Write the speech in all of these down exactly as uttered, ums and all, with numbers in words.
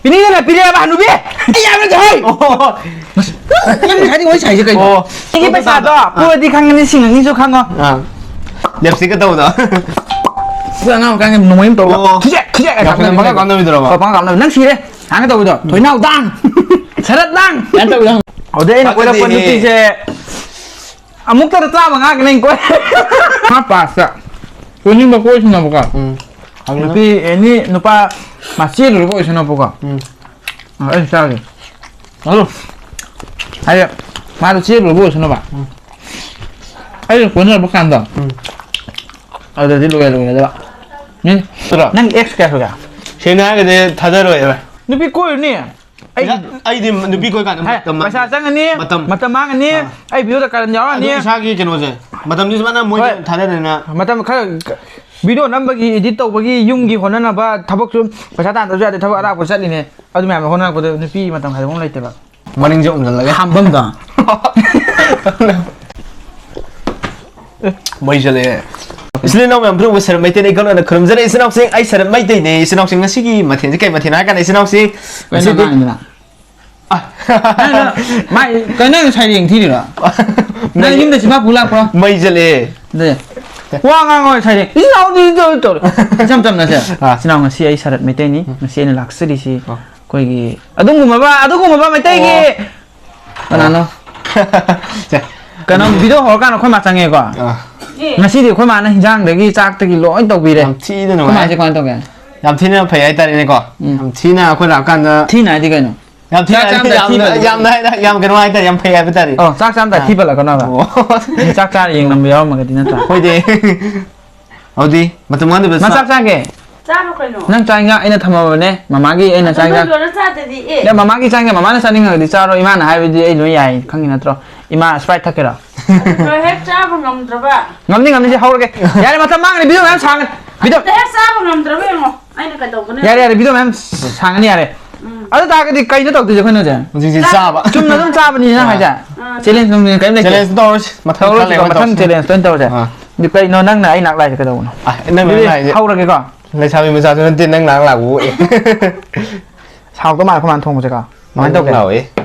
ꯄꯤꯅꯤꯡꯗꯅ ꯄꯤꯔꯛꯑꯕ ꯍꯅꯨꯕꯤ? ꯑꯩ ꯌꯥꯝꯅ ꯍꯩ! ꯑꯣ꯫ ꯅꯪ ꯉꯁꯥꯏꯗꯩ ꯋꯥꯔꯤ ꯁꯥꯏꯁꯦ ꯀꯩꯅꯣ? ꯑꯣ꯫ ꯁꯤꯒꯤ ꯄꯩꯁꯥꯗꯣ ꯑꯥ꯫ ꯄꯨꯔꯗꯤ ꯈꯪꯒꯅꯤ, ꯁꯤꯡꯉꯅꯤꯁꯨ ꯈꯪꯉꯣ꯫ ꯑꯥ꯫ ꯂꯤꯞꯁꯇꯤꯛꯀ ꯇꯧꯕꯗꯣ꯫ ꯑꯩꯈꯣꯏ ꯑꯉꯥꯡ ꯑꯣꯏꯔꯤꯀꯥꯟꯗ ꯅꯣꯡꯃꯩ ꯑꯃ ꯇꯧꯔꯒ ꯑꯣ꯫ ꯈꯤꯖꯦꯛ, ꯈꯤꯖꯦꯛ ꯌꯥꯝ ꯀꯥꯞꯅꯕꯤꯗꯣ꯫ ꯄꯪꯀꯥꯞ ꯀꯥꯞꯅꯕꯤꯗꯨꯔꯕ? ꯑꯣ, ꯄꯪꯀꯥꯞ ꯀꯥꯞꯅꯕꯤ꯫ "ꯅꯪ ꯁꯤꯔꯦ꯫ ꯁꯨꯃꯥꯏꯅ ꯇꯧꯕꯗꯣ꯫ ꯊꯣꯏꯅꯥꯎ ꯗꯥꯡ! ꯁꯔꯠ ꯗꯥꯡ!" ꯁꯨꯃꯥꯏꯅ ꯇꯧꯕꯗꯣ꯫ ꯑꯗꯩ ꯑꯩꯅ ꯀꯣꯏꯔꯛꯄ ꯐꯖꯗꯦꯅꯦ꯫ ꯅꯨꯄꯤꯁꯦ ꯑꯃꯨꯛꯇꯗ ꯆꯥꯝꯃ ꯉꯥꯛꯇꯅꯦ ꯑꯩꯅ ꯀꯣꯏ-, ꯃꯥ ꯄꯥꯁꯇ ꯀꯣꯏꯅꯤꯡꯕ ꯀꯣꯏꯁꯅꯨꯕꯀꯣ꯫ ꯎꯝ꯫ ꯅꯨꯄꯤ ꯑꯦꯅꯤ ꯅꯨꯄꯥ ꯃꯥ ꯆꯦꯜꯂꯨꯔꯕ ꯑꯣꯏꯁꯅꯨꯕꯀꯣ꯫ ꯎꯝ꯫ ꯑ, ꯑꯩ ꯆꯥꯒꯦ꯫ ꯑꯗꯨ ꯍꯥꯏꯗꯤ ꯃꯥꯗꯣ ꯆꯦꯜꯂꯨꯔꯕ ꯑꯣꯏꯁꯅꯨꯕ꯫ ꯎꯝ꯫ ꯑꯩꯒ ꯀꯣꯏꯅꯔꯛꯄ ꯀꯥꯟꯗ ꯎꯝ꯫ ꯑꯗꯨꯗꯗꯤ ꯂꯣꯏꯔꯦ, ꯂꯣꯏꯔꯦ꯫ ꯃꯤ ꯅꯠꯇ꯭ꯔꯣ? ꯅꯪ ꯑꯦꯛꯁ ꯀꯌꯥ ꯁꯨꯒꯦ? ꯁꯦꯡꯅ ꯍꯥꯏꯔꯒꯗꯤ ꯊꯥꯖꯔꯣꯏꯕ꯫ ꯅꯨꯄꯤ ꯀꯣꯏꯔꯨꯅꯤ꯫ ꯑꯩ ꯄꯩꯁꯥ, ꯑꯩꯗꯤ ꯅꯨꯄꯤ ꯀꯣꯏ ꯀꯥꯟꯗ ꯍꯥꯏ, ꯃꯇꯝ ꯄꯩꯁꯥ ꯆꯪꯉꯅꯤ, ꯃꯇꯝ꯫ ꯃꯇꯝ ꯃꯥꯡꯉꯅꯤ, ꯑꯥ꯫ ꯑꯩ ꯚꯤꯗꯤꯑꯣꯗ ꯀꯔꯟ ꯌꯥꯎꯔꯛꯑꯅꯤ꯫ ꯑꯗꯨ ꯏꯁꯥꯒꯤ ꯀꯩꯅꯣꯁꯦ, ꯃꯇꯝꯁꯤ ꯁꯨꯃꯥꯏꯅ ꯃꯣꯏꯗ ꯍꯣꯏ꯫ ꯊꯥꯗꯗꯅ꯫ ꯃꯇꯝ ꯈꯔ ꯚꯤꯗꯤꯑꯣ ꯅꯝꯕꯒꯤ, ꯏꯗꯤꯠ ꯇꯧꯕꯒꯤ, ꯌꯨꯝꯒꯤ ꯍꯣꯠꯅꯅꯕ ꯊꯕꯛꯁꯨ ꯄꯩꯁꯥ ꯇꯥꯟꯗꯕꯁꯨ ꯌꯥꯗꯦ, ꯊꯕꯛ ꯑꯔꯥꯛꯄ ꯆꯠꯂꯤꯅꯦ꯫ ꯑꯗꯨ ꯃꯌꯥꯝꯗꯣ ꯍꯣꯠꯅꯔꯛꯄꯗ ꯅꯨꯄꯤ ꯃꯇꯝ ꯈꯥꯏꯗꯣꯛꯐꯝ ꯂꯩꯇꯦꯕ꯫ ꯃꯅꯤꯡꯁꯦ ꯎꯝꯖꯜꯂꯒꯦ꯫ ꯈꯥꯝꯕꯝꯗꯣ꯫ ꯃꯩ ꯆꯠꯂꯛꯑꯦ꯫ ꯏꯆꯤꯜ ꯏꯅꯥꯎ ꯃꯌꯥꯝ ꯄꯨꯝꯅꯃꯛꯄꯨ ꯁꯔꯞ ꯃꯩꯇꯩꯅ ꯏꯀꯪꯅꯅ ꯈꯨꯔꯨꯝꯖꯔꯤ꯫ ꯏꯆꯤꯜ ꯏꯅꯥꯎꯁꯤꯡ, ꯑꯩ ꯁꯔꯞ ꯃꯩꯇꯩꯅꯦ꯫ ꯏꯆꯤꯜ ꯏꯅꯥꯎꯁꯤꯡ, ꯉꯁꯤꯒꯤ ꯃꯊꯦꯜꯁꯦ ꯀꯩ ꯃꯊꯦꯜꯅꯣ ꯍꯥꯏ ꯀꯥꯟꯗ, ꯏꯆꯤꯜ ꯏꯅꯥꯎꯁꯤꯡ, ꯀꯩꯅꯣ ꯉꯁꯤꯗꯤ ꯉꯥꯡꯉꯤꯗꯨꯅ? ꯑ꯫ ꯅꯪ, ꯅꯪ, ꯃꯥꯏ, ꯀꯩꯅꯣ ꯅꯪ ꯁꯩꯔꯦꯡ ꯊꯤꯔꯤꯔꯣ? ꯅꯪ ꯃꯩ-, ꯌꯨꯝꯗ ꯆꯤꯝꯐꯥ ꯄꯨ ꯂꯥꯛꯄ꯭ꯔꯣ? ꯃꯩ ꯆꯠꯂꯛꯑꯦ꯫ ꯑꯗꯨꯗꯤ ꯋꯥ ꯉꯥꯡꯉꯣ, ꯁꯩꯔꯦꯡ꯫ ꯏꯆꯤꯜ ꯏꯅꯥꯎꯗꯤ ꯇꯧ-, ꯇꯧꯔꯦ꯫ ꯏꯆꯝ ꯆꯝꯅ ꯁꯦ꯫ ꯑ꯫ ꯏꯆꯤꯜ ꯏꯅꯥꯎ, ꯉꯁꯤ ꯑꯩ ꯁꯔꯠ ꯃꯩꯇꯩꯅꯤ꯫ ꯎꯝ꯫ ꯉꯁꯤ ꯑꯩꯅ ꯂꯥꯛꯆꯔꯤꯁꯤ ꯑ꯫ ꯑꯩꯈꯣꯏꯒꯤ ꯑꯗꯨꯒꯨꯝꯂꯕ, ꯑꯗꯨꯒꯨꯝꯂꯕ ꯃꯩꯇꯩꯒꯤ ꯑꯣ꯫ ꯀꯅꯥꯅꯣ? ꯁꯦ꯫ ꯀꯩꯅꯣ, ꯚꯤꯗꯤꯑꯣ ꯍꯧꯔꯀꯥꯟꯗ ꯑꯩꯈꯣꯏ ꯃꯥ ꯆꯪꯉꯦꯀꯣ꯫ ꯑꯥ꯫ ꯉꯁꯤꯗꯤ ꯑꯩꯈꯣꯏ ꯃꯥꯅ ꯍꯤꯟꯖꯥꯡꯗꯒꯤ ꯆꯥꯛꯇꯒꯤ ꯂꯣꯏ ꯇꯧꯕꯤꯔꯦ꯫ ꯌꯥꯝ ꯊꯤꯅ ꯑꯩꯈꯣꯏ ꯅꯨꯡꯉꯥꯏ꯫ ꯃꯥꯁꯦ ꯀꯃꯥꯏꯅ ꯇꯧꯒꯦ? ꯌꯥꯝ ꯊꯤꯅ ꯐꯩ ꯍꯥꯏꯇꯥꯔꯦꯅꯦꯀꯣ꯫ ꯎꯝ꯫ ꯌꯥꯝ ꯊꯤꯅ ꯑꯩꯈꯣꯏ ꯂꯥꯛꯀꯥꯟꯗ ꯊꯤꯅ ꯍꯥꯏꯗꯤ ꯀꯩꯅꯣ? ꯌꯥꯝ ꯊꯤꯅ ꯆꯥꯛ ꯆꯥꯔꯝꯗꯥꯏ ꯌꯥꯝꯅ, ꯊꯤꯕꯗꯣ? ꯌꯥꯝꯅ ꯍꯥꯏꯅ, ꯌꯥꯝ ꯀꯩꯅꯣ ꯍꯥꯏꯇꯥꯔꯦ, ꯌꯥꯝ ꯐꯩ ꯍꯥꯏꯕ ꯇꯥꯔꯦ꯫ ꯑꯣ, ꯆꯥꯛ ꯆꯥꯔꯝꯗꯥꯏ ꯑꯥ꯫ ꯊꯤꯕ ꯂꯥꯛꯀꯅꯣ ꯍꯥꯏꯕ? ꯑꯣ꯫ ꯃꯤ ꯆꯥꯛ ꯆꯥꯔ ꯌꯦꯡꯂꯝꯕ ꯌꯥꯎꯔꯝꯃꯒꯗꯤ ꯅꯠꯇ꯭ꯔꯥ? ꯍꯣꯏꯗꯦ꯫ ꯑꯗꯨꯗꯤ ꯃꯇꯝ ꯃꯥꯡꯗꯕ ꯃꯥ ꯆꯥꯛ ꯆꯥ- ꯆꯥꯒꯦ? ꯆꯥꯔꯣ ꯀꯩꯅꯣ꯫ ꯅꯪ ꯆꯥꯛ ꯏꯟꯖꯥꯡ ꯑꯩꯅ ꯊꯝꯃꯕꯅꯦ, ꯃꯃꯥꯒꯤ ꯑꯩꯅ ꯆꯥꯛ ꯑꯗꯨ ꯏꯟꯖꯥꯡ ꯂꯣꯏꯔ ꯆꯥꯗꯗꯤ, ꯑꯦ꯫ ꯅꯪ ꯃꯃꯥꯒꯤ ꯆꯥꯛ ꯏꯟꯖꯥꯡ ꯃꯃꯥꯅ ꯆꯥꯅꯤꯡꯉꯒꯗꯤ ꯆꯥꯔꯣ, ꯏꯃꯥꯅ ꯍꯥꯏꯕꯗꯤ ꯑꯩ ꯂꯣꯏ ꯌꯥꯏ, ꯈꯪꯉꯤ ꯅꯠꯇ꯭ꯔꯣ? ꯏꯃꯥ Sprite ꯊꯛꯀꯦꯔꯣ? ꯑꯗꯨ ꯂꯣꯏ ꯍꯦꯛ ꯆꯥꯕ ꯉꯝꯗ꯭ꯔꯕ꯫ ꯉꯝꯅꯤ, ꯉꯝꯅꯤ, ꯁꯤ ꯍꯧꯔꯒꯦ꯫ ꯌꯥꯔꯦ, ꯃꯇꯝ ꯃꯥꯡꯉꯅꯤ, ꯚꯤꯗꯤꯑꯣ ꯃꯌꯥꯝ ꯁꯥꯡꯉꯦ꯫ ꯚꯤꯗꯤꯑꯣ ꯑꯗꯨꯗ ꯍꯦꯛ ꯆꯥꯕ ꯉꯝꯗ꯭ꯔꯕ ꯌꯦꯡꯉꯣ꯫ ꯑꯩꯅ ꯀꯩꯗꯧꯕꯅꯣ? ꯌꯥꯔꯦ, ꯌꯥꯔꯦ, ꯚꯤꯗꯤꯑꯣ ꯃꯌꯥꯝ ꯁꯥꯡꯉꯅꯤ, ꯌꯥꯔꯦ꯫ ꯎꯝ꯫ ꯑꯗꯨ ꯇꯥꯔꯒꯗꯤ ꯀꯩꯅꯣ ꯇꯧꯗꯣꯏꯁꯦ ꯑꯩꯈꯣꯏꯅ ꯍꯧꯖꯤꯛ? ꯍꯧꯖꯤꯛꯁꯦ ꯆꯥꯕ꯫ ꯆꯨꯝꯅ ꯑꯗꯨꯝ ꯆꯥꯕꯅꯤ ꯅꯪ ꯍꯥꯏꯁꯦ? ꯑꯥ꯫ Challenge ꯅꯨꯡꯂꯦꯟꯖ ꯀꯔꯤꯝ ꯂꯩꯇꯦ꯫ Challenge ꯇꯧꯔꯁꯤ꯫ ꯃꯊꯪ ꯇꯧꯔꯁꯤ, ꯈꯜꯂꯦ ꯑꯩꯈꯣꯏ ꯃꯊꯪ ꯇꯧꯁꯤ꯫ Challenge ꯇꯧꯔꯁꯦ꯫ ꯑꯥ꯫ ꯑꯗꯨ ꯀꯩꯅꯣ ꯅꯪꯅ ꯑꯩ ꯅꯥꯛ ꯂꯥꯛꯏꯁꯦ ꯀꯩꯗꯧꯕꯅꯣ? ꯑꯥ, ꯅꯪ ꯑꯗꯨꯗꯤ ꯂꯥꯛꯏꯁꯦ ꯍꯧꯔꯒꯦꯀꯣ꯫ ꯂꯩꯁꯥꯕꯤ ꯃꯆꯥꯁꯨ ꯅꯠꯇꯦ, ꯅꯪ ꯅꯥꯛ ꯂꯥꯛꯄꯕꯨ꯫ ꯍꯥꯎꯗꯧ ꯃꯥꯜꯂꯦ ꯑꯩꯈꯣꯏ ꯃꯥꯅ ꯊꯣꯡꯕꯁꯦꯀꯣ꯫ ꯀꯃꯥꯏꯅ ꯇꯧꯒꯦ? ꯂꯥꯎꯋꯦ꯫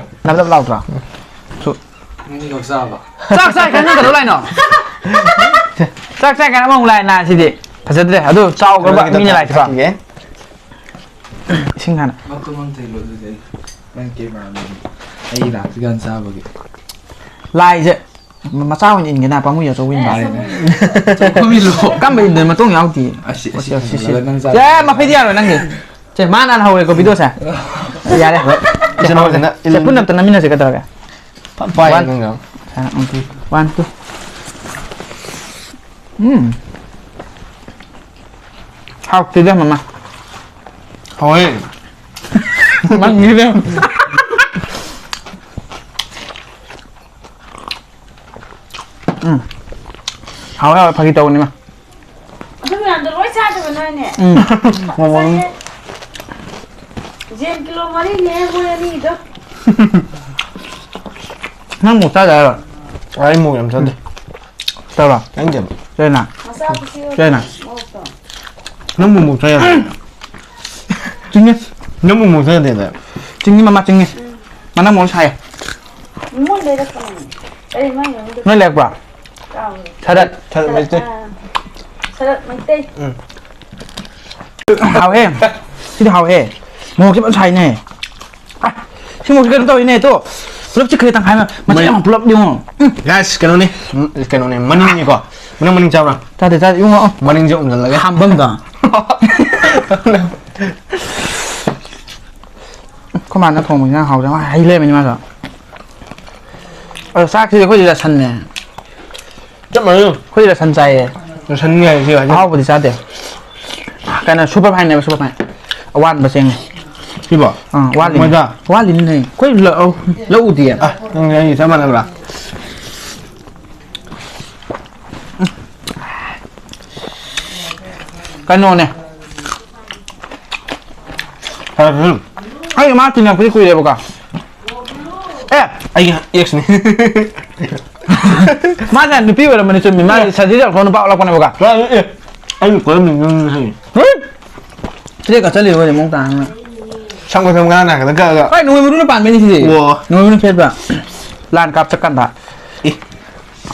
ꯅꯞ ꯅꯞ ꯂꯥꯎꯗ꯭ꯔꯣ? ꯅꯪꯗꯤ ꯂꯧ ꯆꯥꯕ꯫ ꯆꯥꯛ ꯆꯥꯏ ꯀꯥꯏꯅ ꯅꯪ ꯀꯩꯗꯧ ꯂꯥꯛꯏꯅꯣ? ꯆꯥꯛ ꯆꯥꯏ ꯀꯥꯏꯅ ꯑꯃꯃꯨꯛ ꯂꯥꯛꯑꯦ ꯅꯥ ꯁꯤꯗꯤ꯫ ꯐꯖꯗ꯭ꯔꯦ꯫ ꯑꯗꯨ ꯆꯥꯎꯈ꯭ꯔꯕ ꯀꯩꯅꯣ ꯃꯤꯅ ꯈꯤꯇꯪ ꯂꯥꯛꯏꯁꯤꯕꯣ꯫ ꯊꯛꯈꯤꯒꯦ꯫ ꯏꯁꯤꯡ ꯍꯥꯟꯅ꯫ ꯃꯛꯇꯨ ꯃꯛ ꯊꯤꯜꯂꯣ ꯑꯗꯨꯗꯤ ꯑꯩ, ꯅꯪ ꯀꯦꯃꯦꯔꯥꯃꯦꯟ꯫ ꯑꯩ ꯂꯥꯛꯇ꯭ꯔꯤꯀꯥꯟ ꯆꯥꯕꯒꯤ꯫ ꯂꯥꯏꯁꯦ ꯃꯆꯥ ꯑꯣꯏꯅ ꯏꯟꯒꯦꯅ ꯄꯥꯝꯃꯨꯏ ꯑꯆꯧꯕ ꯏꯟꯕ꯫ ꯐꯝꯃꯤꯜꯂꯣ꯫ ꯀꯝꯕ ꯏꯟꯗꯣꯏ ꯃꯇꯣꯡ ꯌꯥꯎꯗꯦ꯫ ꯑꯁꯤ, ꯑꯁꯤ ꯑꯁꯤ, ꯑꯁꯤ, ꯑꯁꯤ꯫ ꯊꯝꯃꯒ ꯅꯪ ꯆꯥ-꯫ ꯑꯦ, ꯃꯐꯩꯗꯤ ꯌꯥꯔꯣꯏ ꯅꯪꯒꯤ꯫ ꯁꯦ, ꯃꯥꯅ ꯍꯥꯟꯅ ꯍꯧꯔꯦꯀꯣ ꯚꯤꯗꯤꯑꯣꯁꯦ꯫ ꯌꯥꯔꯦ꯫ ꯏꯆꯤꯟ ꯏꯅꯥꯎꯁꯤꯅ ꯁꯦ, ꯄꯨꯟꯅ ꯑꯝꯇ ꯅꯝꯃꯤꯟꯅꯁꯦ ꯀꯩꯗꯧꯔꯒꯦ? ꯐꯝ ꯄꯥꯏ ꯋꯥꯟ꯫ ꯅꯪꯅ꯫ ꯁꯦ, ꯎꯝ, ꯇꯨ꯫ One, two. ꯎꯝ꯫ ꯍꯥꯎꯇꯦꯗ, ꯃꯃꯥ꯫ ꯍꯥꯎꯋꯦ꯫ ꯃꯪꯉꯤꯗ꯫ ꯎꯝ꯫ ꯍꯥꯎꯋꯦ, ꯍꯥꯎꯋꯦ, ꯐꯥꯒꯤ ꯇꯧꯕꯅꯤ, ꯃꯥ꯫ ꯑꯗꯨ ꯃꯌꯥꯝꯗꯣ ꯂꯣꯏ ꯆꯥꯗꯕ ꯅꯣꯏꯅꯦ? ꯎꯝ꯫ ꯆꯥꯏꯌꯦ꯫ ꯌꯦꯟ ꯀꯤꯂꯣ ꯃꯔꯤꯅꯦ ꯃꯣꯏ ꯑꯅꯤꯗꯣ꯫ ꯅꯪ ꯃꯣꯔꯣꯛ ꯆꯥꯗꯦ ꯍꯥꯏꯔꯣ? ꯑꯩ ꯃꯣꯔꯣꯛ ꯌꯥꯝ ꯆꯥꯗꯦ꯫ ꯆꯥꯕ꯭ꯔꯣ? ꯆꯥꯅꯤꯡꯗꯦꯕ꯫ ꯆꯥꯏꯅ? ꯃꯆꯥ ꯄꯤꯁꯤ ꯆꯥꯏꯅ? ꯃꯣꯔꯣꯛꯇꯣ꯫ ꯅꯪꯕꯨ ꯃꯣꯔꯣꯛ ꯆꯥ ꯌꯥꯗꯦ꯫ ꯆꯤꯡꯉꯦ꯫ ꯅꯪꯕꯨ ꯃꯣꯔꯣꯛ ꯆꯥ ꯌꯥꯗꯦ꯫ ꯆꯤꯡꯉꯤ ꯃꯃꯥ, ꯆꯤꯡꯉꯤ꯫ ꯃꯅꯥ ꯃꯣꯔꯣꯛ ꯁꯥꯏꯌꯦ꯫ ꯃꯣꯏ ꯂꯩꯔꯛꯄꯅꯦ꯫ ꯑꯩ ꯃꯥꯏ ꯃꯃꯤꯡꯗꯣ ꯅꯣꯏ ꯂꯩꯔꯛꯄ꯭ꯔꯣ? ꯀꯥꯎꯔꯦ꯫ ꯁꯔꯠ꯫ ꯁꯔꯠ ꯃꯩꯇꯩ꯫ ꯑꯥ, ꯁꯔꯠ ꯃꯩꯇꯩ꯫ ꯎꯝ꯫ ꯍꯥꯎꯍꯦ꯫ ꯁꯤꯗꯤ ꯍꯥꯎꯍꯦ꯫ ꯃꯣꯔꯣꯛꯁꯦ ꯐꯖꯅ ꯁꯥꯏꯅꯦ꯫ ꯑ, ꯁꯤ ꯃꯣꯔꯣꯛꯁꯦ ꯀꯩꯅꯣ ꯇꯧꯋꯤꯅꯦ, ꯇꯣ꯫ ꯄꯨꯂꯞ ꯆꯤꯛꯈ꯭ꯔꯦ ꯇꯪꯈꯥꯏ ꯑꯃ꯫ ꯃꯆꯦꯠ ꯃꯩ-, ꯑꯃ ꯄꯨꯂꯞ ꯌꯦꯡꯉꯣ꯫ ꯎꯝ꯫ Guys, ꯀꯩꯅꯣꯅꯦ꯫ ꯎꯝ, ꯀꯩꯅꯣꯅꯦ꯫ ꯃꯅꯤꯡꯅꯤꯀꯣ꯫ ꯃꯅꯨꯡ ꯃꯅꯤꯡ ꯆꯥꯕ꯭ꯔꯥ? ꯆꯥꯗꯦ, ꯆꯥꯗꯦ, ꯏꯕꯨꯡꯉꯣ꯫ ꯃꯅꯤꯡꯁꯦ ꯎꯝꯖꯜꯂꯒ꯫ ꯍꯥꯝꯕꯝꯗꯣ꯫ ꯑꯩꯈꯣꯏ ꯃꯥꯅ ꯊꯣꯡꯕ ꯏꯟꯖꯥꯡ ꯍꯥꯎꯖꯥꯠꯅꯤ꯫ ꯃꯥ ꯍꯩ ꯂꯩꯔꯝꯃꯤꯅꯤ ꯃꯥꯁꯨ꯫ ꯑꯗꯣ ꯆꯥꯛꯁꯤꯗꯤ ꯑꯩꯈꯣꯏꯗꯤ ꯔꯁꯟꯅꯦ꯫ ꯆꯞ ꯃꯥꯟꯅꯩ꯫ ꯑꯩꯈꯣꯏꯗꯤ ꯔꯁꯟ ꯆꯥꯏꯌꯦ꯫ ꯔꯁꯟ ꯍꯥꯏꯁꯦ ꯀꯩꯅꯣ? ꯑꯍꯥꯎꯕꯗꯤ ꯆꯥꯗꯦ꯫ ꯀꯩꯅꯣ, super fineꯅꯦꯕ, super fine꯫ ꯑꯋꯥꯟꯕ ꯆꯦꯡꯅꯦ꯫ ꯁꯤꯕꯣ? ꯑꯥ, ꯋꯥꯠꯂꯤꯅꯦ꯫ ꯃꯣꯏꯗ? ꯋꯥꯠꯂꯤꯅꯦ꯫ ꯑꯩꯈꯣꯏ ꯂꯧ-, ꯂꯧ ꯎꯗꯤꯌꯦ꯫ ꯑ, ꯅꯪꯒ ꯑꯩꯒ ꯆꯞ ꯃꯥꯟꯅꯕ꯭ꯔꯥ? ꯀꯩꯅꯣꯅꯦ꯫ ꯈꯔ ꯈꯔ꯫ ꯑꯩ ꯃꯥ ꯇꯤꯟꯅꯔꯛꯄꯗꯤ ꯀꯨꯏꯔꯦꯕꯀꯣ꯫ ꯑꯦ! ꯑꯩꯒꯤ ex ꯅꯤ꯫ ꯃꯥꯁꯦ ꯅꯨꯄꯤ ꯑꯣꯏꯔꯝꯕꯅꯤ, ꯆꯨꯝꯃꯤ꯫ ꯃꯥꯁꯦ surgery ꯇꯧꯊꯣꯛꯑ ꯅꯨꯄꯥ ꯑꯣꯜꯂꯛꯄꯅꯦꯕꯀꯣ꯫ ꯑꯦ! ꯑꯩꯅ ꯀꯣꯏꯔꯝꯃꯤ ꯅꯪ ꯍꯥꯏ꯫ ꯍꯨꯏꯠ! ꯇ꯭ꯔꯦꯛꯀ ꯆꯠꯂꯤꯕ ꯑꯣꯏꯔꯗꯤ ꯃꯑꯣꯡ ꯇꯥꯔꯅꯤ꯫ ꯁꯝꯒ ꯁꯝ ꯉꯥꯅ ꯀꯩꯅꯣ ꯀꯛꯑꯒ꯫ ꯍꯣꯏ, ꯅꯣꯡꯃꯩ ꯃꯔꯨꯅ ꯄꯥꯟꯕꯩꯅꯤ ꯁꯤꯗꯤ꯫ ꯑꯣ꯫ ꯅꯣꯡꯃꯩ ꯃꯔꯨꯅ ꯐꯦꯠꯄ꯫ ꯂꯥꯟ ꯀꯥꯞ ꯆꯠꯀꯥꯟꯗ꯫ ꯑꯦ꯫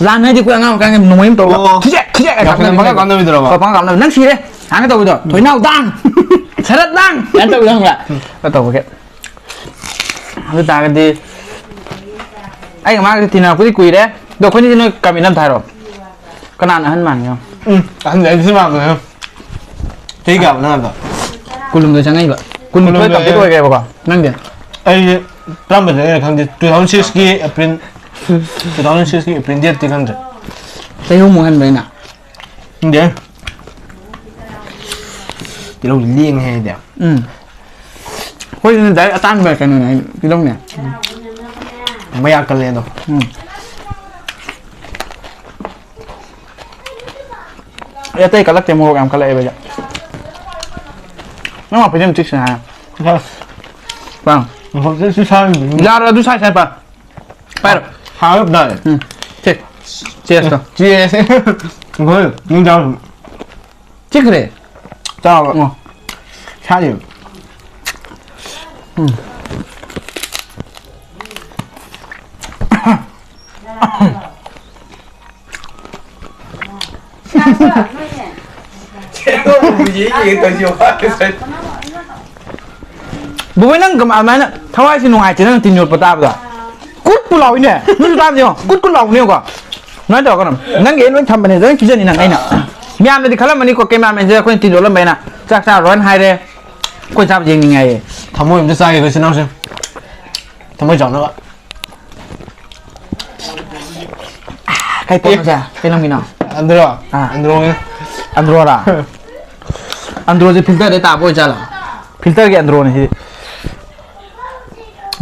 ꯂꯥꯟ ꯍꯥꯏꯗꯤ ꯑꯩꯈꯣꯏ ꯑꯉꯥꯡ ꯑꯣꯏꯔꯤꯀꯥꯟꯗ ꯅꯣꯡꯃꯩ ꯑꯃ ꯇꯧꯔꯒ ꯑꯣ꯫ ꯈꯤꯖꯦꯛ ꯈꯤꯖꯦꯛ ꯌꯥꯝ ꯀꯥꯞꯅꯕ ꯄꯪꯀꯥꯞ ꯃꯤꯅꯦ꯫ ꯀꯥꯞꯅꯕꯤꯗꯨꯔꯕ? ꯍꯣꯏ, ꯄꯪꯀꯥꯞ ꯀꯥꯞꯅꯕ꯫ "ꯅꯪ ꯁꯤꯔꯦ!" ꯍꯥꯏꯅ ꯇꯧꯕꯗꯣ꯫ "ꯊꯣꯏꯅꯥꯎ ꯗꯥꯡ! ꯁꯔꯠ ꯗꯥꯡ!" ꯍꯥꯏꯅ ꯇꯧꯕꯗꯣ ꯈꯪꯕ꯭ꯔꯥ? ꯎꯝ꯫ ꯑꯗꯨ ꯇꯧꯕꯒꯤ꯫ ꯑꯗꯨ ꯇꯥꯔꯒꯗꯤ ꯑꯩꯒ ꯃꯥꯒꯁꯦ ꯇꯤꯟꯅꯔꯛꯄꯗꯤ ꯀꯨꯏꯔꯦ꯫ ꯑꯗꯣ ꯑꯩꯈꯣꯏꯅꯤꯗꯤ ꯅꯣꯏ ꯀꯃꯤꯟ ꯑꯝꯇ ꯍꯥꯏꯔꯣ꯫ ꯀꯅꯥꯅ ꯑꯍꯟ ꯃꯥꯟꯒꯦ? ꯎꯝ, ꯑꯍꯟꯗꯤ ꯑꯩꯗꯤ ꯁꯤ ꯃꯥꯟꯕꯅꯦ꯫ ꯆꯍꯤ ꯀꯌꯥꯕ ꯅꯪ ꯑꯗꯣ? ꯀꯨꯟꯍꯨꯝꯗꯣꯏ ꯆꯪꯉꯛꯏꯕ꯫ ꯀꯨꯟꯅꯤꯊꯣꯏ ꯀꯨꯟꯍꯨꯝꯗꯣꯏ complete ꯑꯣꯏꯈ꯭ꯔꯦꯕꯀꯣ꯫ ꯅꯪꯗꯤ? ꯑꯩꯗꯤ ꯇꯔꯥꯃꯥꯄꯜꯗꯅꯦ ꯈꯪꯗꯦ, two thousand six ꯀꯤ April, two thousand six ꯀꯤ April date ꯇꯤ ꯈꯪꯗ꯭ꯔꯦ꯫ ꯆꯍꯤ ꯑꯍꯨꯝꯃꯨꯛ ꯍꯟꯕ꯭ꯔꯥ ꯑꯩꯅ? ꯈꯪꯗꯦ꯫ ꯇꯤꯜꯍꯧꯗꯤ ꯂꯦꯡꯉꯦ ꯑꯩꯗꯤ꯫ ꯎꯝ꯫ ꯑꯩꯈꯣꯏꯁꯤꯅ direct ꯑꯇꯥꯡꯕ ꯀꯩꯅꯣꯅꯦ, ꯇꯤꯜꯍꯧꯅꯦ꯫ ꯃꯌꯥꯛ ꯀꯜꯂꯦ ꯑꯗꯣ꯫ ꯎꯝ꯫ ꯑꯩ ꯑꯇꯩ ꯀꯜꯂꯛꯇꯦ, ꯃꯣꯔꯣꯛ ꯌꯥꯝ ꯀꯜꯂꯛꯑꯦꯕ ꯑꯩꯁꯦ꯫ ꯅꯪ ꯃꯄꯩꯁꯦ ꯌꯥꯝ ꯆꯤꯛꯁꯤꯅ ꯍꯥꯏ꯫ ꯑꯁ꯫ ꯄꯥꯡ꯫ ꯃꯣꯔꯣꯛꯁꯦ ꯁꯤ ꯁꯥꯔꯤꯕꯅꯤ꯫ ꯌꯥꯔꯣꯏ, ꯑꯗꯨ ꯁꯥꯏ ꯁꯥꯏ ꯄꯥ꯫ ꯄꯥꯏꯔꯣ꯫ ꯍꯥꯎꯔꯞ ꯇꯥꯔꯦ꯫ ꯎꯝ꯫ ꯁꯦ꯫ Cheers ꯇꯣ꯫ Cheers꯫ ꯍꯣꯏ, ꯅꯨꯡꯗꯥꯡ ꯆꯤꯛꯈ꯭ꯔꯦ꯫ ꯆꯥꯕ꯫ ꯑꯣ꯫ ꯁꯥꯔꯤꯕ꯫ ꯎꯝ꯫ ꯕꯣꯕꯣꯏ, ꯅꯪ ꯀꯃꯥꯏ-, ꯑꯗꯨꯃꯥꯏꯅ ꯊꯋꯥꯏꯁꯦ ꯅꯨꯡꯉꯥꯏꯇꯦ, ꯅꯪ ꯇꯤꯟ ꯌꯣꯠꯄ ꯇꯥꯕꯗ? ꯀꯨꯠ ꯄꯨ ꯂꯥꯎꯏꯅꯦ꯫ ꯅꯣꯏꯁꯨ ꯇꯥꯕꯗ ꯌꯦꯡꯉꯣ, ꯀꯨꯠ ꯀꯨꯠ ꯂꯥꯎꯕꯅꯦ ꯌꯦꯡꯉꯣ꯫ ꯑꯗꯨꯃꯥꯏꯅ ꯇꯧꯔꯛꯀꯅꯣ꯫ ꯅꯪꯒꯤ ꯑꯩ ꯂꯣꯏ ꯊꯝꯕꯅꯦ, ꯂꯣꯏ ꯄꯤꯖꯅꯤ ꯅꯪ ꯑꯩꯅ꯫ ꯃꯌꯥꯝꯅꯗꯤ ꯈꯜꯂꯝꯃꯅꯤꯀꯣ, cameraman ꯁꯦ ꯑꯩꯈꯣꯏꯅ ꯇꯤꯟ ꯌꯣꯠꯂꯝꯕ ꯍꯥꯏꯅ꯫ ꯆꯥꯛ ꯆꯥꯔꯣꯏꯅ ꯍꯥꯏꯔꯦ꯫ ꯑꯩꯈꯣꯏ ꯆꯥꯕ ꯌꯦꯡꯅꯤꯡꯉꯦ ꯍꯥꯏꯌꯦ꯫ ꯊꯃꯣꯏ ꯑꯝꯇ ꯆꯥꯒꯦ ꯑꯩꯈꯣꯏ ꯏꯆꯤꯟ ꯏꯅꯥꯎꯁꯦ꯫ ꯊꯃꯣꯏ ꯆꯥꯎꯅꯕ꯫ ꯀꯩ ꯄꯣꯠꯅꯣ ꯁꯦ? ꯀꯩ ꯂꯝꯒꯤꯅꯣ? ꯑꯟꯗ꯭ꯔꯣ? ꯑꯥ꯫ ꯑꯟꯗ꯭ꯔꯣꯅꯦ꯫ ꯑꯟꯗ꯭ꯔꯣꯔꯥ? ꯑꯟꯗ꯭ꯔꯣꯁꯦ filter ꯗꯩ ꯇꯥꯕ ꯑꯣꯏꯖꯥꯠꯂꯣ? Filter ꯒꯤ ꯑꯟꯗ꯭ꯔꯣꯅꯦ ꯁꯤꯗꯤ꯫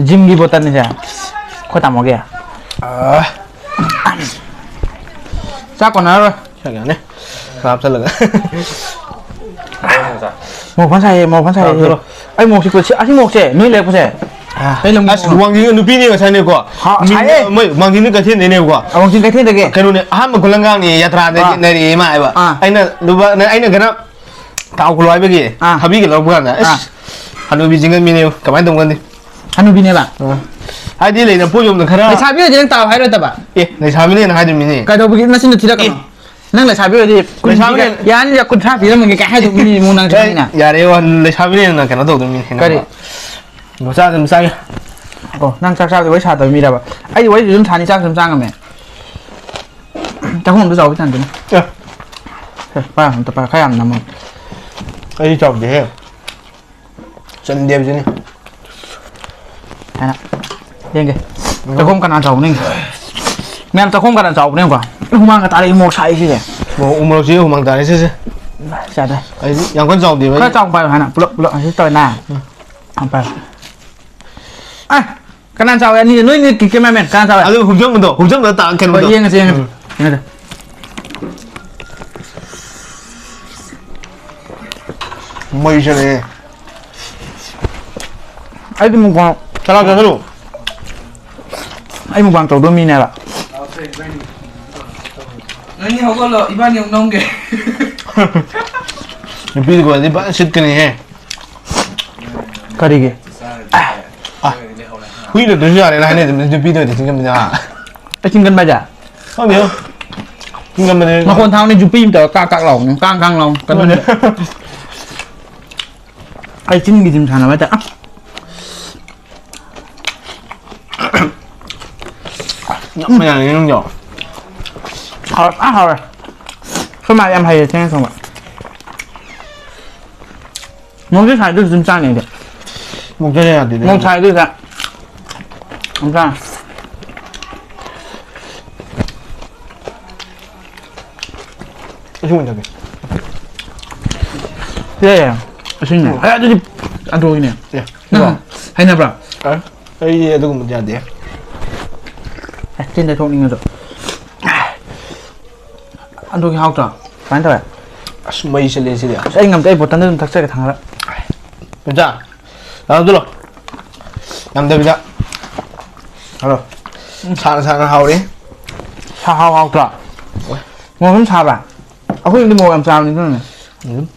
Gym ꯒꯤ bottle ꯅꯦ ꯁꯦ꯫ ꯑꯩꯈꯣꯏ ꯇꯥꯃꯣꯒꯤ꯫ ꯑꯥ꯫ ꯆꯥꯛ ꯀꯣꯟꯅꯔꯔꯣꯏ꯫ ꯁꯛ ꯌꯥꯅꯤ꯫ ꯈꯔ ꯍꯥꯞꯆꯜꯂꯒ꯫ ꯃꯣꯔꯣꯛ ꯐꯖꯅ ꯁꯥꯏꯌꯦ, ꯃꯣꯔꯣꯛ ꯐꯖꯅ ꯁꯥꯏꯌꯦ꯫ ꯍꯥꯞꯆꯜꯂꯣ꯫ ꯑꯩ ꯃꯣꯔꯣꯛꯁꯦ ꯀꯣ-, ꯁꯤ, ꯑꯁꯤ ꯃꯣꯔꯣꯛꯁꯦ ꯅꯣꯏ ꯂꯩꯔꯛꯄꯁꯦ꯫ ꯑꯥ꯫ ꯀꯩ ꯂꯝꯒꯤ ꯑꯁ, ꯃꯣꯔꯣꯛꯅꯣ? ꯋꯥꯡꯖꯤꯡ ꯅꯨꯄꯤꯅꯦ ꯉꯁꯥꯏꯅꯦꯀꯣ꯫ ꯍꯥ, ꯃꯤ-, ꯁꯥꯏꯌꯦ꯫ ꯃꯣꯏ ꯋꯥꯡꯖꯤꯡ ꯀꯩꯊꯦꯜꯗꯩꯅꯦꯕꯀꯣ꯫ ꯑꯥ, ꯋꯥꯡꯖꯤꯡ ꯀꯩꯊꯦꯜꯗꯒꯤ꯫ ꯀꯩꯅꯣꯅꯦ, ꯑꯍꯥꯟꯕ ꯈꯨꯂꯪꯒꯥꯡꯅꯦ, ꯌꯥꯇ꯭ꯔꯥꯗꯒꯤ ꯑꯥ꯫ ꯅꯩꯔꯛꯑꯦ ꯃꯥ ꯍꯥꯏꯕ꯫ ꯑꯥ꯫ ꯑꯩꯅ ꯂꯨꯄꯥ, ꯅ-, ꯑꯩꯅ ꯀꯩꯅꯣ ꯊꯥꯎ ꯈꯨꯜꯂꯣ ꯍꯥꯏꯕꯒꯤ ꯑꯥ꯫ ꯊꯥꯕꯤꯒꯦ ꯂꯧꯔꯛꯄ ꯀꯥꯟꯗ, ꯑꯥ꯫ ꯑꯁ, ꯍꯅꯨꯕꯤ ꯆꯤꯡꯒꯟꯕꯤꯅꯦ, ꯀꯃꯥꯏꯅ ꯇꯧꯒꯅꯤ? ꯍꯅꯨꯕꯤꯅꯦꯕ? ꯑ꯫ ꯍꯥꯏꯗꯤ ꯂꯩꯅ ꯄꯣꯠ ꯌꯣꯝꯗ ꯈꯔ ꯂꯩꯁꯥꯕꯤ ꯑꯣꯏꯗꯤ ꯅꯪ ꯇꯥꯎ ꯍꯥꯏꯔꯣꯏꯗꯕ? ꯑꯦ, ꯂꯩꯁꯥꯕꯤꯅꯦꯅ ꯍꯥꯏꯗꯣꯏꯃꯤꯅꯦ꯫ ꯀꯩꯗꯧꯕꯒꯤ ꯅꯆꯤꯟꯗꯣ ꯊꯤꯔꯛꯀꯅꯣ? ꯑꯦ꯫ ꯅꯪ ꯂꯩꯁꯥꯕꯤ ꯑꯣꯏꯗꯤ ꯀꯨꯟ ꯂꯩꯁꯥꯕꯤ ꯄꯤꯒꯦ-, ꯌꯥꯅꯤ, ꯀꯨꯟꯊ꯭ꯔꯥ ꯄꯤꯔꯝꯃꯒꯦ ꯀꯥꯏ ꯍꯥꯏꯗꯧ ꯃꯤ ꯃꯑꯣꯡ ꯅꯪ ꯑꯦ, ꯆꯪꯉꯤꯅ꯫ ꯌꯥꯔꯦ, ꯋꯥ-, ꯂꯩꯁꯥꯕꯤꯅꯦꯅ ꯀꯩꯅꯣ ꯇꯧꯗꯣꯏ ꯃꯤ ꯀꯩꯅꯣ꯫ ꯀꯔꯤ? ꯃꯆꯥ ꯑꯗꯨꯝ ꯆꯥꯒꯦ꯫ ꯑꯣ, ꯅꯪ ꯆꯥꯛ ꯆꯥꯕꯗꯤ ꯋꯥꯔꯤ ꯁꯥꯗꯕ ꯃꯤꯔꯕ? ꯑꯩꯗꯤ ꯋꯥꯔꯤꯁꯨ ꯑꯗꯨꯝ ꯁꯥꯅꯤ, ꯆꯥꯛꯁꯨ ꯑꯗꯨꯝ ꯆꯥ ꯉꯝꯃꯦ꯫ ꯆꯥꯛꯈꯨꯝ ꯑꯝꯇ ꯆꯥꯎꯕ ꯆꯥꯟꯗꯅ꯫ ꯑꯦ꯫ ꯁꯦ, ꯄꯥꯏ ꯑꯝꯇ ꯄꯥꯏ, ꯈꯔ ꯌꯥꯝ ꯅꯝꯃꯣ꯫ ꯑꯩꯗꯤ ꯆꯥꯎꯗꯦꯍꯦ꯫ ꯆꯟꯗꯦꯕꯁꯤꯅꯤ꯫ ꯍꯥꯏꯅ ꯌꯦꯡꯒꯦ꯫ ꯆꯥꯛꯈꯨꯝ ꯀꯅꯥ ꯆꯥꯎꯕꯅ ꯌꯦꯡꯒꯦ꯫ ꯃꯌꯥꯝ ꯆꯥꯛꯈꯨꯝ ꯀꯅꯥ ꯆꯥꯎꯕꯅ ꯌꯦꯡꯉꯨꯀꯣ꯫ ꯍꯨꯃꯥꯡꯒ ꯇꯥꯔꯛꯏ, ꯃꯣꯔꯣꯛ ꯁꯥꯏꯁꯤꯗꯤ꯫ ꯃꯣꯔꯣꯛ, ꯎ ꯃꯣꯔꯣꯛꯁꯤ ꯍꯨꯃꯥꯡ ꯇꯥꯔꯛꯏꯁꯤꯁꯦ꯫ ꯆꯥꯗꯦ꯫ ꯑꯩꯗꯤ ꯌꯥꯝ ꯀꯟꯅ ꯆꯥꯎꯗꯦꯕ ꯈꯔ ꯑꯩꯗꯤ꯫ ꯆꯥꯎꯅ ꯄꯥꯏꯌꯨ ꯍꯥꯏꯅ, ꯄꯨꯂꯞ, ꯄꯨꯂꯞ ꯑꯁꯤ ꯇꯧꯋꯦꯅ꯫ ꯎꯝ꯫ ꯌꯥꯝ ꯄꯥꯏꯌꯨ꯫ ꯑꯦ, ꯀꯅꯥ ꯆꯥꯎꯋꯦ? ꯑꯅꯤꯁꯦ ꯅꯣꯏꯅꯤ ꯀꯤ-, cameraman, ꯀꯅꯥ ꯆꯥꯎꯋꯦ? ꯑꯗꯨ ꯍꯨꯞꯆꯝꯕꯗꯣ, ꯍꯨꯞꯆꯝꯕꯗꯣ ꯇꯥ-, ꯍꯣꯏ, ꯀꯩꯅꯣꯗꯣ꯫ ꯌꯦꯡꯉꯁꯦ, ꯌꯦꯡꯉꯁꯦ꯫ ꯎꯝ꯫ ꯌꯦꯡꯉꯁꯦ꯫ ꯃꯩ ꯆꯠꯂꯦ꯫ ꯑꯩꯗꯤ ꯃꯨꯛꯕꯥꯡ ꯆꯂꯥ ꯆꯠꯊꯔꯨ꯫ ꯑꯩ ꯃꯨꯛꯕꯥꯡ ꯇꯧꯗꯣꯏ ꯃꯤꯅꯦꯕ꯫ ꯅꯪꯗꯤ ꯍꯧꯒꯠꯂꯣ, ꯏꯕꯥꯅꯤ ꯑꯃꯨꯛ ꯅꯝꯒꯦ꯫ ꯅꯨꯄꯤꯗꯨꯒꯗꯤ ꯐꯖꯅ ꯁꯤꯠꯀꯅꯤꯍꯦ꯫ ꯀꯔꯤꯒꯤ? ꯑ, ꯍꯨꯏ ꯂꯣꯏꯗ꯭ꯔꯁꯨ ꯌꯥꯔꯦꯅ ꯍꯥꯏꯅꯩꯗꯨ ꯅꯨꯄꯤꯗ ꯑꯣꯏꯅ ꯊꯤꯡꯖꯤꯟꯕꯅꯦ, ꯑ꯫ ꯑꯩ ꯊꯤꯡꯖꯤꯟꯕ ꯍꯥꯏꯁꯦ? ꯈꯪꯗꯦ꯫ ꯊꯤꯡꯖꯤꯟꯕꯅꯦ꯫ ꯃꯈꯣꯟ ꯊꯥꯎꯅꯦ, ꯌꯨꯄꯤ ꯑꯃ ꯇꯧꯔ ꯀꯥꯛ ꯀꯥꯛ ꯂꯥꯎꯕꯅꯦ, ꯀꯥꯡ ꯀꯥꯡ ꯂꯥꯎ꯫ ꯀꯩꯅꯣꯅꯦ꯫ ꯑꯗꯨꯅꯦ꯫ ꯑꯩ ꯆꯤꯟꯒꯤ ꯖꯤꯝ ꯁꯥꯟꯅꯕ ꯍꯥꯏꯇꯥꯔꯦ꯫ ꯑ꯫ ꯌꯥꯝ ꯃꯌꯥꯝ ꯌꯦꯡꯉꯝꯗ꯭ꯔꯣ? ꯍꯥꯎꯔꯦ, ꯐꯖꯅ ꯍꯥꯎꯔꯦ꯫ ꯑꯩꯈꯣꯏ ꯃꯥ ꯌꯥꯝ ꯍꯩꯌꯦ ꯆꯦꯡ ꯊꯣꯡꯕ꯫ ꯃꯣꯔꯣꯛꯁꯦ ꯁꯥꯏꯗꯨꯁꯨ ꯑꯗꯨꯝ ꯆꯥꯅꯤ ꯑꯩꯗꯤ꯫ ꯃꯣꯔꯣꯛꯁꯦ ꯌꯥꯗꯦꯗ꯫ ꯃꯣꯔꯣꯛ ꯁꯥꯏꯗꯨꯁꯨ ꯑꯗꯨꯝ ꯆꯥꯅꯤ꯫ ꯑꯁꯤꯃ ꯊꯛꯀꯦ꯫ ꯌꯥꯏ, ꯌꯥꯏ꯫ ꯑꯁꯤꯅꯦ꯫ ꯎꯝ꯫ ꯑꯦ, ꯑꯗꯨꯗꯤ ꯑꯟꯗ꯭ꯔꯣꯒꯤꯅꯦ꯫ ꯑꯦ, ꯅꯪ ꯁꯤꯔꯣ? ꯍꯩꯅꯕ꯭ꯔꯥ? ꯑ? ꯑꯩ ꯑꯗꯨꯒꯨꯝꯕꯗꯤ ꯌꯥꯗꯦ꯫ ꯑꯦ, ꯆꯤꯟꯗ ꯊꯣꯛꯅꯤꯡꯉꯁꯨ꯫ ꯑꯟꯗ꯭ꯔꯣꯒꯤ ꯍꯥꯎꯇ꯭ꯔꯣ? ꯀꯃꯥꯏꯅ ꯇꯧꯋꯦ? ꯑꯁ, ꯃꯩ ꯆꯠꯂꯦ ꯁꯤꯗꯤ꯫ ꯑꯁ, ꯑꯩ ꯉꯝꯇ, ꯑꯩ ꯕꯣꯇꯜꯗ ꯑꯗꯨꯝ ꯊꯛꯆꯒꯦ ꯊꯥꯡꯒꯠꯂ꯫ ꯄꯨꯟꯖꯥ, ꯂꯥꯛꯑꯣ ꯑꯗꯨ ꯂꯥꯛꯑꯣ꯫ ꯌꯥꯝꯗꯕꯤꯗ꯫ ꯍꯜꯂꯣ꯫ ꯎꯝ꯫ ꯁꯥꯅ ꯁꯥꯅ ꯍꯥꯎꯔꯤ꯫ ꯁꯥ ꯍꯥꯎ ꯍꯥꯎꯇ꯭ꯔꯣ? ꯑꯣꯏ꯫ ꯃꯣꯔꯣꯛ ꯑꯗꯨꯝ ꯁꯥꯕ꯭ꯔꯥ? ꯑꯩꯈꯣꯏ ꯌꯨꯝꯗꯤ ꯃꯣꯔꯣꯛ ꯌꯥꯝ ꯆꯥꯕꯅꯤ ꯑꯗꯨꯅꯅꯦ꯫ ꯑꯗꯨꯝ꯫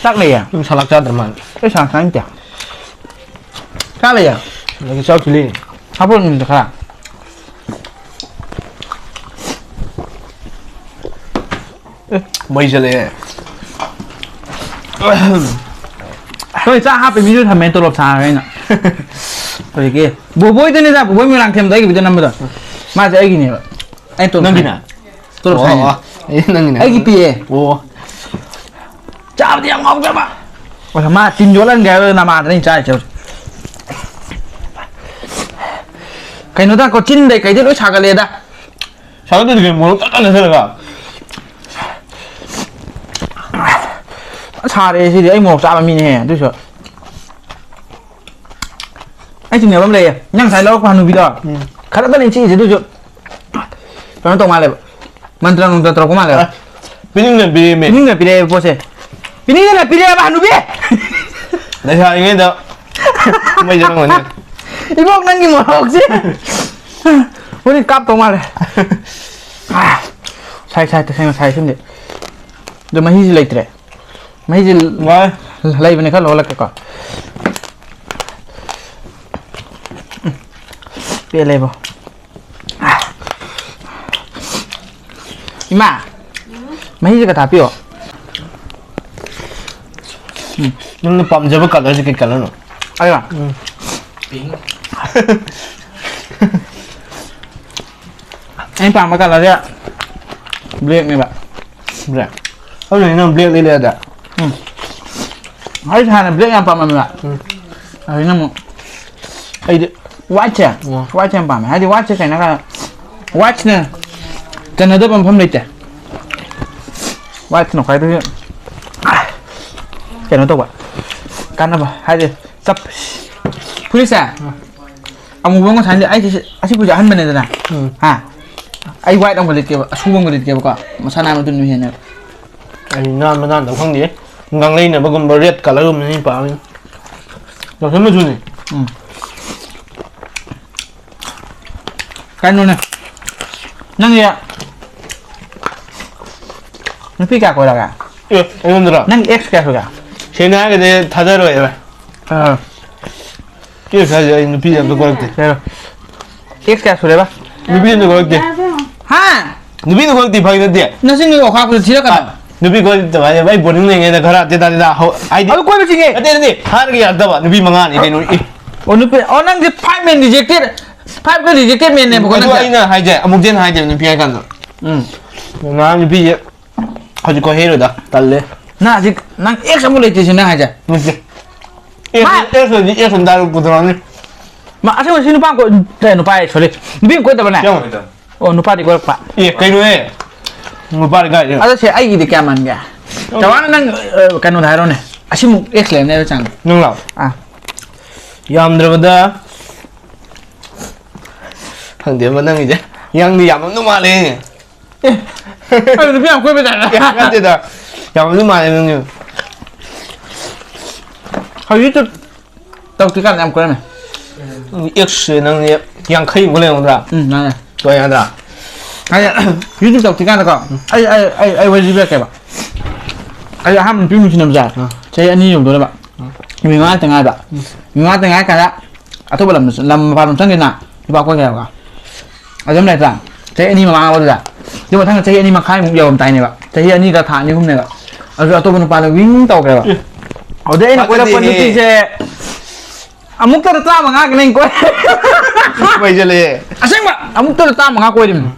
ꯆꯥꯛ ꯂꯩꯌꯦ? ꯅꯪ ꯁꯂꯥꯛ ꯆꯥꯗ꯭ꯔ ꯃꯥꯜꯂꯦ꯫ ꯑꯩ ꯁꯂꯥꯛ ꯆꯥꯅꯤꯡꯗꯦ꯫ ꯆꯥꯛ ꯂꯩꯌꯦ? ꯑꯗꯒꯤ ꯆꯥꯛ ꯊꯤꯜꯂꯤ꯫ ꯍꯥꯞꯄꯣ ꯅꯨꯃꯤꯠꯇ ꯈꯔ꯫ ꯑꯦ, ꯃꯩ ꯆꯠꯂꯛꯑꯦ꯫ ꯍꯣꯏ, ꯆꯥꯛ ꯍꯥꯞꯄ ꯃꯤꯁꯨ ꯊꯝꯃꯦ, ꯇꯣꯂꯣꯞ ꯁꯥꯔꯒ ꯑꯩꯅ꯫ ꯍꯧꯖꯤꯛꯀꯤ ꯕꯣꯕꯣꯏꯗꯨꯅꯤꯗ, ꯕꯣꯕꯣꯏ ꯃꯣꯏꯔꯥꯡꯊꯦꯝꯗ ꯑꯩꯒꯤ video ꯅꯝꯕꯗꯣ꯫ ꯃꯥꯁꯦ ꯑꯩꯒꯤꯅꯦꯕ꯫ ꯑꯩ ꯇꯣꯂꯣꯞ ꯅꯪꯒꯤꯅꯦ? ꯁꯥꯏꯅꯦ꯫ ꯇꯣꯂꯣꯞ ꯑꯣ, ꯁꯥꯏꯅꯦ꯫ ꯑꯣ, ꯑꯩ ꯅꯪꯒꯤꯅꯦ꯫ ꯑꯩꯒꯤ ꯄꯤꯌꯦ꯫ ꯑꯣ꯫ ꯆꯥꯕꯗꯤ ꯌꯥꯝ ꯉꯥꯎꯖꯕ꯫ ꯑꯣ, ꯃꯥ ꯇꯤꯟ ꯌꯣꯠꯍꯟꯒꯦ ꯍꯥꯏꯕ ꯅꯃꯥꯗꯅ ꯑꯩꯅ ꯆꯥꯔꯤꯁꯦ ꯍꯧꯖꯤꯛ꯫ ꯀꯩꯅꯣꯗ ꯀꯣꯆꯤꯟꯗꯩ ꯀꯩꯗꯩ ꯂꯣꯏ ꯁꯥꯒꯠꯂꯦꯗ꯫ ꯁꯥꯒꯠꯇ꯭ꯔꯗꯤ ꯀꯩꯅꯣ, ꯃꯣꯔꯣꯛ ꯇꯞ ꯇꯞꯅ ꯆꯠꯂꯒ꯫ ꯁꯥꯔꯦ ꯁꯤꯗꯤ, ꯑꯩ ꯃꯣꯔꯣꯛ ꯆꯥꯕ ꯃꯤꯅꯦꯍꯦ, ꯑꯗꯨꯏꯁꯨ꯫ ꯑꯩ ꯆꯤꯡꯅꯕ ꯑꯃ ꯂꯩꯌꯦ꯫ ꯅꯪ ꯉꯁꯥꯏ ꯂꯧꯔꯛꯄ ꯍꯅꯨꯕꯤꯗꯣ꯫ ꯎꯝ꯫ ꯈꯔꯗꯅꯦ ꯆꯤꯛꯏꯁꯦ, ꯑꯗꯨꯏꯁꯨ ꯀꯩꯅꯣ ꯇꯧ ꯃꯥꯜꯂꯦꯕ꯫ ꯃꯟꯇ꯭ꯔ ꯅꯨꯡꯇ꯭ꯔ ꯇꯧꯔꯛꯄ ꯃꯥꯜꯂꯦꯕ꯫ ꯑ, ꯄꯤꯅꯤꯡꯗꯅ ꯄꯤꯔꯛꯏꯃꯦ꯫ ꯄꯤꯅꯤꯡꯗꯅ ꯄꯤꯔꯛꯑꯦꯕ ꯄꯣꯠꯁꯦ꯫ ꯄꯤꯅꯤꯡꯗꯅ ꯄꯤꯔꯛꯑꯦꯕ ꯍꯅꯨꯕꯤ! ꯂꯩꯁꯥꯔꯤꯉꯩꯗ ꯃꯩ ꯆꯠꯂꯝꯒꯅꯤ꯫ ꯏꯕꯣꯛ, ꯅꯪꯒꯤ ꯃꯣꯔꯣꯛꯁꯦ꯫ ꯍꯣꯔꯦꯟ ꯀꯥꯞꯇꯧ ꯃꯥꯜꯂꯦ꯫ ꯑꯥ, ꯁꯥꯏ, ꯁꯥꯏ, ꯇꯁꯦꯡꯅ ꯁꯥꯏ ꯁꯤꯃꯗꯤ꯫ ꯑꯗꯣ ꯃꯍꯤꯁꯤ ꯂꯩꯇ꯭ꯔꯦ꯫ ꯃꯍꯤꯁꯦ ꯋꯥꯏ꯫ ꯂꯩꯕꯅꯦ, ꯈꯔ ꯂꯧꯍꯜꯂꯛꯀꯦꯀꯣ꯫ ꯎꯝ꯫ ꯄꯦꯜꯂꯦꯕꯣ꯫ ꯏꯃꯥ, ꯃꯍꯤꯁꯦ ꯈꯇ ꯍꯥꯞꯄꯤꯌꯣ꯫ ꯎꯝ꯫ ꯅꯪꯅ ꯄꯥꯝꯖꯕ colourꯁꯦ ꯀꯩ colourꯅꯣ? ꯑꯩꯔꯣ? ꯎꯝ꯫ ꯑꯩꯅ ꯄꯥꯝꯕ colourꯁꯦ blackꯅꯦꯕ꯫ Black? ꯑꯗꯨꯅ ꯅꯪ black ꯂꯩꯔꯦ ꯑꯗ? ꯎꯝ꯫ ꯑꯩ ꯍꯥꯟꯅ black ꯌꯥꯝ ꯄꯥꯝꯃꯝꯃꯦꯕ꯫ ꯎꯝ꯫ ꯑꯗꯨꯅ ꯑꯃꯨꯛ ꯑꯩꯗꯤ whiteꯁꯦ, ꯑꯣ꯫ Whiteꯁꯦ ꯌꯥꯝ ꯄꯥꯝꯃꯦ꯫ ꯍꯥꯏꯗꯤ whiteꯁꯦ ꯀꯩꯅꯣ ꯍꯥꯏꯔꯀꯥꯟꯗ, whiteꯅ ꯆꯟꯅꯗꯕ ꯃꯐꯝ ꯂꯩꯇꯦ꯫ Whiteꯅ ꯈ꯭ꯋꯥꯏꯗꯒꯤ ꯀꯩꯅꯣ ꯇꯧꯕ, ꯀꯥꯟꯅꯕ ꯍꯥꯏꯗꯤ ꯆꯞ-, ꯐꯨꯔꯤꯠꯁꯦ ꯑꯃꯨꯕ ꯑꯃꯒ ꯁꯥꯏꯅ ꯑꯩꯁꯦ ꯑꯁꯤ ꯐꯨꯔꯤꯠꯁꯦ ꯑꯍꯟꯕꯅꯦꯗꯅ꯫ ꯎꯝ꯫ ꯍꯥ? ꯑꯩ white ꯑꯃꯒ ꯂꯤꯠꯀꯦꯕ, ꯑꯁꯨꯕ ꯑꯃꯒ ꯂꯤꯠꯀꯦꯕꯀꯣ, ꯃꯁꯥ ꯅꯥꯟꯕꯗꯨꯅ ꯍꯦꯟꯅ꯫ ꯑꯩ ꯅꯥꯟꯕ ꯅꯥꯟꯗꯕ ꯈꯪꯗꯦ꯫ ꯉꯥꯡꯂꯩꯅꯕꯒꯨꯝꯕ red colourꯒꯨꯝꯕꯅ ꯑꯩꯅ ꯄꯥꯝꯃꯤ꯫ ꯌꯥꯎꯁꯟ ꯃꯆꯨꯅꯤ꯫ ꯎꯝ꯫ ꯀꯩꯅꯣꯅꯦ꯫ ꯅꯪꯁꯦ ꯅꯨꯄꯤ ꯀꯌꯥ ꯀꯣꯏꯔꯒꯦ? ꯑꯦ, ꯑꯩꯉꯣꯟꯗꯔꯣ? ꯅꯪ ꯑꯦꯛꯁ ꯀꯌꯥ ꯁꯨꯔꯒꯦ? ꯁꯦꯡꯅ ꯍꯥꯏꯔꯒꯗꯤ ꯊꯥꯖꯔꯣꯏꯕ꯫ ꯑꯥ꯫ ꯑꯦꯛꯁ ꯍꯥꯏꯁꯦ ꯑꯩ ꯅꯨꯄꯤ ꯑꯝꯇ ꯀꯣꯏꯔꯛꯇꯦ꯫ ꯀꯩꯅꯣ? ꯑꯦꯛꯁ ꯀꯌꯥ ꯁꯨꯔꯦꯕ? ꯅꯨꯄꯤ ꯑꯝꯇ ꯀꯣꯏꯔꯛꯇꯦ꯫ ꯍꯥ? ꯅꯨꯄꯤ ꯑꯝꯇ ꯀꯣꯏꯔꯛꯇꯦ, ꯐꯥꯒꯤ ꯅꯠꯇꯦ꯫ ꯅꯆꯤꯟ ꯑꯣꯈꯥꯛꯄꯗ ꯊꯤꯔꯛꯀꯅꯣ꯫ ꯑꯥ, ꯅꯨꯄꯤ ꯀꯣꯏꯔꯛꯇꯕ ꯍꯥꯏꯁꯦ ꯑꯩ ꯕꯣꯔꯗꯤꯡ ꯂꯩꯉꯩꯗ ꯈꯔ ꯇꯦꯇꯥ ꯇꯦꯇꯥ ꯍꯧ-, ꯍꯥꯏꯗꯤ ꯑꯗꯨ ꯀꯣꯏꯕ ꯆꯤꯡꯉꯦ꯫ ꯅꯠꯇꯦ, ꯅꯠꯇꯦ, ꯍꯥꯟꯅꯒꯤ ꯌꯥꯔꯛꯇꯕ ꯅꯨꯄꯤ ꯃꯉꯥꯅꯤ ꯀꯩꯅꯣ꯫ ꯑꯦ꯫ ꯑꯣ, ꯅꯨꯄꯤ, ꯑꯣ, ꯅꯪꯁꯦ five men rejected, five ꯀ rejected men ꯅꯦꯕꯀꯣ ꯑꯗꯨ ꯅꯪꯁꯦ? ꯑꯩꯅ ꯍꯥꯏꯁꯦ ꯑꯃꯨꯛ ꯍꯦꯟꯅ ꯍꯥꯏꯗꯦꯕ ꯅꯨꯄꯤ ꯍꯥꯏ ꯀꯥꯟꯗ꯫ ꯎꯝ꯫ ꯉꯔꯥꯡ ꯅꯨꯄꯤꯁꯦ ꯍꯧꯖꯤꯛ ꯀꯣꯏꯍꯩꯔꯣꯏꯗ, ꯇꯜꯂꯦ꯫ ꯅꯪ ꯍꯧꯖꯤꯛ, ꯅꯪ ꯑꯦꯛꯁ ꯑꯃꯨꯛ ꯂꯩꯇꯦ ꯁꯤꯅꯦ ꯍꯥꯏꯁꯦ? ꯅꯠꯇꯦ꯫ ꯑꯦꯛꯁ, ꯃꯥ ꯑꯦꯛꯁ ꯑꯣꯏꯗꯤ ꯑꯦꯛꯁ ꯑꯃ ꯗꯥꯏꯔꯦꯛ ꯄꯨꯊꯣꯔꯛꯑꯅꯤ꯫ ꯃꯥ ꯑꯁꯦꯡꯕ ꯁꯤ ꯅꯨꯄꯥ ꯑꯃ ꯀꯣꯏ-, ꯅꯠꯇꯦ, ꯅꯨꯄꯥ ꯑꯦ, sorry꯫ ꯅꯨꯄꯤ ꯑꯃ ꯀꯣꯏꯗꯕꯅꯦ? ꯌꯦꯡꯉꯣ꯫ ꯑꯣ, ꯅꯨꯄꯥꯗꯤ ꯀꯣꯏꯔꯛꯄ꯫ ꯑꯦ, ꯀꯩꯅꯣꯍꯦ? ꯅꯨꯄꯥꯗꯤ ꯀꯥꯏꯗꯩ? ꯑꯗꯣ ꯁꯦ, ꯑꯩꯒꯤꯗꯤ ꯀꯌꯥ ꯃꯥꯟꯒꯦ? ꯆꯥꯎꯔꯥꯛꯅ ꯅꯪ, ꯑ, ꯀꯩꯅꯣꯗ ꯍꯥꯏꯔꯣꯅꯦ꯫ ꯑꯁꯤꯃꯨꯛ ꯑꯦꯛꯁ ꯂꯩꯔꯝꯅꯦ ꯍꯥꯏꯕ ꯆꯥꯡꯗꯣ꯫ ꯅꯪꯂꯣ? ꯑꯥ꯫ ꯌꯥꯝꯗ꯭ꯔꯕꯗ, ꯈꯪꯗꯦꯕ ꯅꯪꯒꯤꯁꯦ꯫ ꯌꯥꯡꯗꯤ ꯌꯥꯝꯃꯝꯗꯧ ꯃꯥꯜꯂꯦ꯫ ꯑꯦ, ꯑꯩ ꯅꯨꯄꯤ ꯌꯥꯝ ꯀꯣꯏꯕ ꯇꯥꯏꯞꯇ꯫ ꯑꯦ, ꯅꯠꯇꯦꯗ꯫ ꯌꯥꯝꯃꯝꯗꯧ ꯃꯥꯜꯂꯦ ꯅꯪꯒꯤ꯫ ꯍꯧꯖꯤꯛꯇ ꯇꯧꯗ꯭ꯔꯤꯀꯥꯟꯗ ꯌꯥꯝ ꯀꯣꯏꯔꯝꯃꯦ꯫ ꯑꯦꯛꯁꯁꯦ ꯅꯪꯁꯦ ꯌꯥꯡꯈꯩꯃꯨꯛ ꯂꯩꯔꯝꯒꯗ꯭ꯔꯥ? ꯎꯝ, ꯃꯥꯅꯦ꯫ ꯀꯣꯏ ꯌꯥꯗ꯭ꯔꯥ? ꯍꯥꯏꯗꯤ, ꯌꯨꯇ꯭ꯌꯨꯕ ꯇꯧꯗ꯭ꯔꯤꯀꯥꯟꯗꯀꯣ, ꯎꯝ꯫ ꯑꯩ, ꯑꯩ, ꯑꯩ, ꯑꯩ ꯋꯥꯔꯤ ꯂꯤꯕꯤꯔꯛꯀꯦꯕ꯫ ꯑꯩ ꯑꯍꯥꯟꯕ ꯅꯨꯄꯤ ꯅꯨꯡꯁꯤꯅꯕꯁꯦ ꯑꯥ꯫ ꯆꯍꯤ ꯑꯅꯤ ꯌꯧꯗꯣꯔꯦꯕ꯫ ꯑꯥ꯫ ꯅꯨꯃꯤꯠ ꯃꯉꯥ ꯈꯛꯇ ꯉꯥꯏꯕ꯫ ꯎꯝ꯫ ꯅꯨꯃꯤꯠ ꯃꯉꯥ ꯈꯛꯇ ꯉꯥꯏ ꯀꯥꯟꯗ ꯑꯇꯣꯞꯄ ꯂꯝꯗ, ꯂꯝ ꯃꯄꯥꯟ ꯂꯣꯝ ꯆꯪꯈꯤꯗꯅ ꯅꯨꯄꯥ ꯀꯣꯏꯈ꯭ꯔꯦꯕꯀꯣ꯫ ꯑꯗꯨꯝ ꯂꯩꯇ꯭ꯔꯥ? ꯆꯍꯤ ꯑꯅꯤ ꯃꯃꯥꯡ ꯑꯗꯨꯗ꯫ ꯑꯗꯨ ꯃꯊꯪ ꯆꯍꯤ ꯑꯅꯤ ꯃꯈꯥꯏꯃꯨꯛ ꯌꯧꯔꯝꯗꯥꯏꯅꯦꯕ꯫ ꯆꯍꯤ ꯑꯅꯤꯒ ꯊꯥ ꯑꯅꯤ ꯑꯍꯨꯝꯅꯦꯕ꯫ ꯑꯗꯨ ꯑꯇꯣꯞꯄ ꯅꯨꯄꯥꯗ ꯋꯤꯡ ꯇꯧꯈ꯭ꯔꯦꯕ꯫ ꯑꯦ꯫ ꯑꯗꯩ ꯑꯩꯅ ꯀꯣꯏꯔꯛꯄ ꯐꯖꯗꯦꯍꯦ꯫ ꯅꯨꯄꯤꯁꯦ ꯑꯃꯨꯛꯇꯗ ꯇꯔꯥꯃꯉꯥ ꯈꯛꯇꯅꯦ ꯑꯩꯅ ꯀꯣꯏ-, ꯃꯩ ꯆꯠꯂꯦꯍꯦ꯫ ꯑꯁꯦꯡꯕ, ꯑꯃꯨꯛꯇꯗ ꯇꯔꯥꯃꯉꯥ ꯀꯣꯏꯔꯤꯕꯅꯤ꯫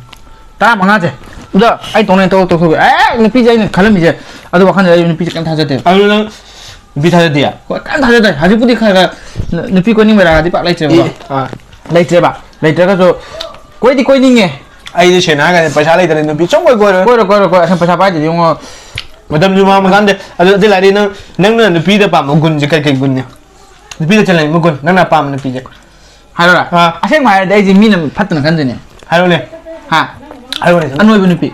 ꯇꯔꯥꯃꯉꯥꯁꯦ꯫ ꯑꯗꯣ ꯑꯩ ꯇꯣꯡꯅ ꯇꯣꯛ-, ꯇꯣꯛꯊꯣꯛꯑꯦ꯫ ꯑꯦ, ꯅꯨꯄꯤꯁꯦ ꯑꯩꯅ ꯈꯜꯂꯝꯃꯤꯁꯦ꯫ ꯑꯗꯨ ꯋꯥꯈꯜꯗ ꯑꯩ ꯅꯨꯄꯤꯁꯦ ꯀꯩꯝ ꯊꯥꯖꯗꯦꯕ꯫ ꯑꯗꯨ ꯅꯪ ꯅꯨꯄꯤ ꯊꯥꯖꯗꯦ? ꯍꯣꯏ, ꯀꯩꯝ ꯊꯥꯖꯗꯦ꯫ ꯍꯧꯖꯤꯛꯄꯨꯗꯤ ꯈꯔ ꯈꯔ ꯅꯨ-, ꯅꯨꯄꯤ ꯀꯣꯏꯅꯤꯡꯕꯩꯔꯥꯗꯤ ꯄꯥꯛ ꯂꯩꯇ꯭ꯔꯦꯕꯀꯣ꯫ ꯑꯦ, ꯑꯥ꯫ ꯂꯩꯇ꯭ꯔꯦꯕ꯫ ꯂꯩꯇ꯭ꯔꯒꯁꯨ ꯀꯣꯏꯗꯤ ꯀꯣꯏꯅꯤꯡꯉꯦ꯫ ꯑꯩꯗꯤ ꯁꯦꯡꯅ ꯍꯥꯏꯔꯀꯥꯟꯗ ꯄꯩꯁꯥ ꯂꯩꯇ꯭ꯔꯗꯤ ꯅꯨꯄꯤ ꯁꯨꯡꯀꯣꯏ ꯀꯣꯏꯔꯣꯏ꯫ ꯀꯣꯏꯔꯣꯏ, ꯀꯣꯏꯔꯣꯏ, ꯀꯣꯏꯔꯣꯏ꯫ ꯑꯁꯦꯡ ꯄꯩꯁꯥ ꯄꯥꯏꯗ꯭ꯔꯗꯤ ꯌꯦꯡꯉꯣ꯫ ꯃꯇꯝꯁꯨ ꯃꯥꯡꯕ ꯀꯥꯟꯗꯦ꯫ ꯑꯗꯨ, ꯑꯗꯨ ꯂꯥꯏꯔꯤ ꯅꯪ, ꯅꯪꯅ ꯅꯨꯄꯤꯗ ꯄꯥꯝꯕ ꯒꯨꯟꯁꯦ ꯀꯩ ꯀꯩ ꯒꯨꯟꯅꯤ? ꯅꯨꯄꯤꯗ ꯆꯜꯂꯛꯏꯕ ꯒꯨꯟ, ꯅꯪꯅ ꯑꯄꯥꯝꯕ ꯅꯨꯄꯤꯁꯦ꯫ ꯍꯥꯏꯔꯣꯔꯥ? ꯑꯥ꯫ ꯑꯁꯦꯡꯕ ꯍꯥꯏꯔꯗꯤ ꯑꯩꯁꯦ ꯃꯤꯅ ꯐꯠꯇꯅ ꯈꯟꯗꯣꯏꯅꯦ꯫ ꯍꯥꯏꯔꯣꯅꯦ꯫ ꯍꯥ? ꯍꯥꯏꯔꯣꯅꯦ꯫ ꯑꯅꯣꯏꯕ ꯅꯨꯄꯤ꯫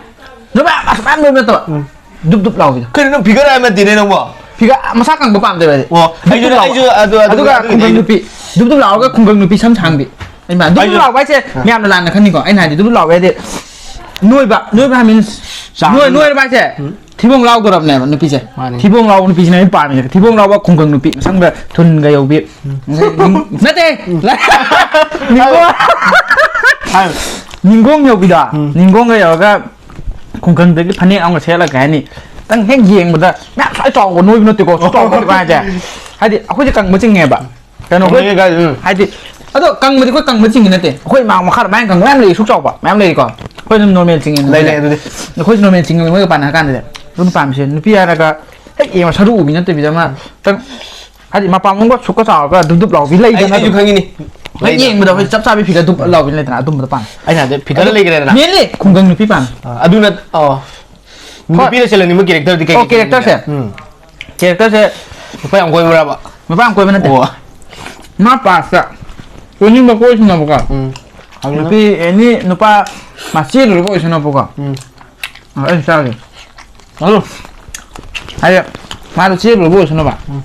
ꯅꯣꯏꯕ ꯑꯁꯨꯛ ꯌꯥꯝ ꯅꯣꯏꯕ ꯅꯠꯇꯕ꯫ ꯎꯝ꯫ ꯗꯨꯞ ꯗꯨꯞ ꯂꯥꯎꯕꯤꯗꯣ꯫ ꯀꯩꯅꯣ ꯅꯪ ꯐꯤꯒꯔ ꯍꯥꯏꯕ ꯅꯠꯇꯦꯅꯦ ꯅꯪꯕꯣ? ꯐꯤꯒꯔ ꯃꯁꯥ ꯀꯪꯕ ꯄꯥꯝꯗꯦꯕ ꯑꯩꯗꯤ꯫ ꯑꯣ, ꯗꯨꯞ ꯑꯩꯁꯨ, ꯗꯨꯞ ꯂꯥꯎꯕ꯫ ꯑꯩꯁꯨ ꯑꯗꯨ, ꯑꯗꯨ, ꯑꯗꯨꯒ ꯑꯗꯨꯒꯤꯗꯤ ꯈꯨꯡꯒꯪ ꯑꯩꯁꯨ ꯅꯨꯄꯤ꯫ ꯗꯨꯞ ꯗꯨꯞ ꯂꯥꯎꯔꯒ ꯈꯨꯡꯒꯪ ꯅꯨꯄꯤ ꯁꯝ ꯁꯥꯡꯕꯤ꯫ ꯑꯩ ꯃꯥ-, ꯗꯨꯞ ꯗꯨꯞ ꯑꯩꯁꯨ ꯂꯥꯎꯕ ꯍꯥꯏꯁꯦ ꯑꯥ꯫ ꯃꯌꯥꯝꯅ ꯂꯥꯟꯅ ꯈꯟꯅꯤꯀꯣ꯫ ꯑꯩꯅ ꯍꯥꯏꯗꯤ ꯗꯨꯞ ꯗꯨꯞ ꯂꯥꯎꯕ ꯍꯥꯏꯗꯤ ꯅꯣꯏꯕ, ꯅꯣꯏꯕ ꯍꯥꯏ means ꯆꯥꯡ ꯅꯣꯏ-, ꯅꯣꯏꯔꯕ ꯍꯥꯏꯁꯦ ꯎꯝ꯫ ꯊꯤꯕꯣꯡ ꯂꯥꯎꯗꯣꯔꯕꯅꯦꯕ ꯅꯨꯄꯤꯁꯦ꯫ ꯃꯥꯅꯤ꯫ ꯊꯤꯕꯣꯡ ꯂꯥꯎꯕ ꯅꯨꯄꯤꯁꯤꯅꯦ ꯑꯩꯅ ꯄꯥꯝꯃꯤꯁꯦ꯫ ꯊꯤꯕꯣꯡ ꯂꯥꯎꯕ ꯈꯨꯡꯒꯪ ꯅꯨꯄꯤ, ꯃꯁꯝꯒ ꯊꯨꯟꯒ ꯌꯧꯕꯤ꯫ ꯅꯠꯇꯦ꯫ ꯅꯤꯡꯒꯣ-, ꯍꯥꯏꯌꯨ꯫ ꯅꯤꯡꯒꯣꯡ ꯌꯧꯕꯤꯗꯣ꯫ ꯎꯝ꯫ ꯅꯤꯡꯒꯣꯡꯒ ꯌꯧꯔꯒ ꯈꯨꯡꯒꯪꯗꯒꯤ ꯐꯅꯦꯛ ꯑꯃꯒ ꯁꯦꯠꯂꯒ, ꯀꯩ ꯍꯥꯏꯅꯤ? ꯈꯤꯇꯪ ꯍꯦꯛ ꯌꯦꯡꯕꯗ ꯃꯌꯥꯝ ꯁ꯭ꯋꯥꯏ ꯆꯥꯎꯕ ꯅꯣꯏꯕ ꯅꯠꯇꯦꯀꯣ꯫ ꯁꯨ ꯆꯥꯎꯕ ꯅꯠꯇꯦꯀꯣ ꯍꯥꯏꯁꯦ꯫ ꯍꯥꯏꯗꯤ ꯑꯩꯈꯣꯏꯁꯦ ꯀꯪꯕ ꯆꯤꯡꯉꯦꯕ꯫ ꯀꯩꯅꯣ, ꯑꯩꯈꯣꯏ, ꯀꯪꯕ ꯀꯥꯏ-, ꯎꯝ꯫ ꯍꯥꯏꯗꯤ, ꯑꯗꯣ ꯀꯪꯕꯗꯤ ꯑꯩꯈꯣꯏ ꯀꯪꯕ ꯆꯤꯡꯉꯤ ꯅꯠꯇꯦ꯫ ꯑꯩꯈꯣꯏ ꯃꯥ-, ꯃꯈꯥꯗ ꯃꯌꯥꯝ ꯀꯪꯕ ꯃꯌꯥꯝ ꯂꯩ, ꯁꯨꯛ ꯆꯥꯎꯕ ꯃꯌꯥꯝ ꯂꯩꯀꯣ꯫ ꯑꯩꯈꯣꯏ ꯑꯗꯨꯝ ꯅꯣꯔꯃꯦꯜ ꯆꯤꯡꯉꯦ꯫ ꯂꯩ, ꯂꯩ, ꯑꯗꯨꯗꯤ꯫ ꯑꯩꯈꯣꯏꯁꯨ ꯅꯣꯔꯃꯦꯜ ꯆꯤꯡꯉꯦ ꯃꯣꯏꯒ ꯄꯥꯟꯅꯔ ꯀꯥꯟꯗꯗꯤ꯫ ꯑꯗꯨꯝ ꯄꯥꯝꯃꯤꯁꯦ ꯅꯨꯄꯤ ꯍꯥꯏꯔꯒ ꯍꯦꯛ ꯌꯦꯡꯕ ꯁꯔꯨ ꯎꯕꯤ ꯅꯠꯇꯕꯤꯗ ꯑꯃ ꯈꯤꯇꯪ, ꯍꯥꯏꯗꯤ ꯃꯄꯥꯟ ꯃꯑꯣꯡꯒ ꯁꯨꯛꯀ ꯆꯥꯎꯔꯒ ꯗꯨꯞ ꯗꯨꯞ ꯂꯥꯎꯕꯤ ꯑꯩ, ꯂꯩꯗꯅ ꯑꯩꯁꯨ ꯑꯗꯨꯝ꯫ ꯈꯪꯉꯤꯅꯦ꯫ ꯍꯦꯛ ꯂꯩꯗꯅ꯫ ꯌꯦꯡꯕꯗ ꯑꯩꯈꯣꯏ ꯆꯞ ꯆꯥꯕꯤ ꯐꯤꯒꯔ ꯗꯨꯞ ꯂꯥꯎꯕꯤ ꯂꯩꯗꯅ ꯑꯗꯨꯝꯕꯗꯣ ꯄꯥꯝꯃꯤ꯫ ꯑꯩꯅ ꯍꯥꯏꯗꯤ ꯐꯤꯒꯔ ꯑꯗꯨ ꯂꯩꯈ꯭ꯔꯦꯗꯅ꯫ Mainly ꯈꯨꯡꯒꯪ ꯅꯨꯄꯤ ꯄꯥꯝꯃꯤ꯫ ꯑ, ꯑꯗꯨꯅ, ꯑꯣ꯫ ꯍꯣꯏ꯫ ꯅꯨꯄꯤꯅ ꯆꯦꯜꯍꯟꯅꯤꯡꯕ characterꯗꯤ ꯀꯩ ꯑꯣ, ꯀꯩ characterꯁꯦ? ꯎꯝ꯫ Characterꯁꯦ ꯅꯨꯄꯥ ꯌꯥꯝ ꯀꯣꯏꯕ꯭ꯔꯕ? ꯅꯨꯄꯥ ꯌꯥꯝ ꯀꯣꯏꯕ ꯅꯠꯇꯦ꯫ ꯑꯣ꯫ ꯃꯥ ꯄꯥꯁꯇ ꯀꯣꯏꯅꯤꯡꯕ ꯀꯣꯏꯁꯅꯨꯕꯀꯣ꯫ ꯎꯝ꯫ ꯅꯨꯄꯤ ꯑꯦꯅꯤ ꯅꯨꯄꯥ ꯃꯥ ꯆꯦꯜꯂꯨꯔꯕ ꯑꯣꯏꯁꯅꯨꯕꯀꯣ꯫ ꯎꯝ꯫ ꯑ, ꯑꯩ ꯆꯥꯒꯦ꯫ ꯑꯗꯨ ꯍꯥꯏꯗꯤ ꯃꯥꯗꯣ ꯆꯦꯜꯂꯨꯔꯕ ꯑꯣꯏꯁꯅꯨꯕ꯫ ꯎꯝ꯫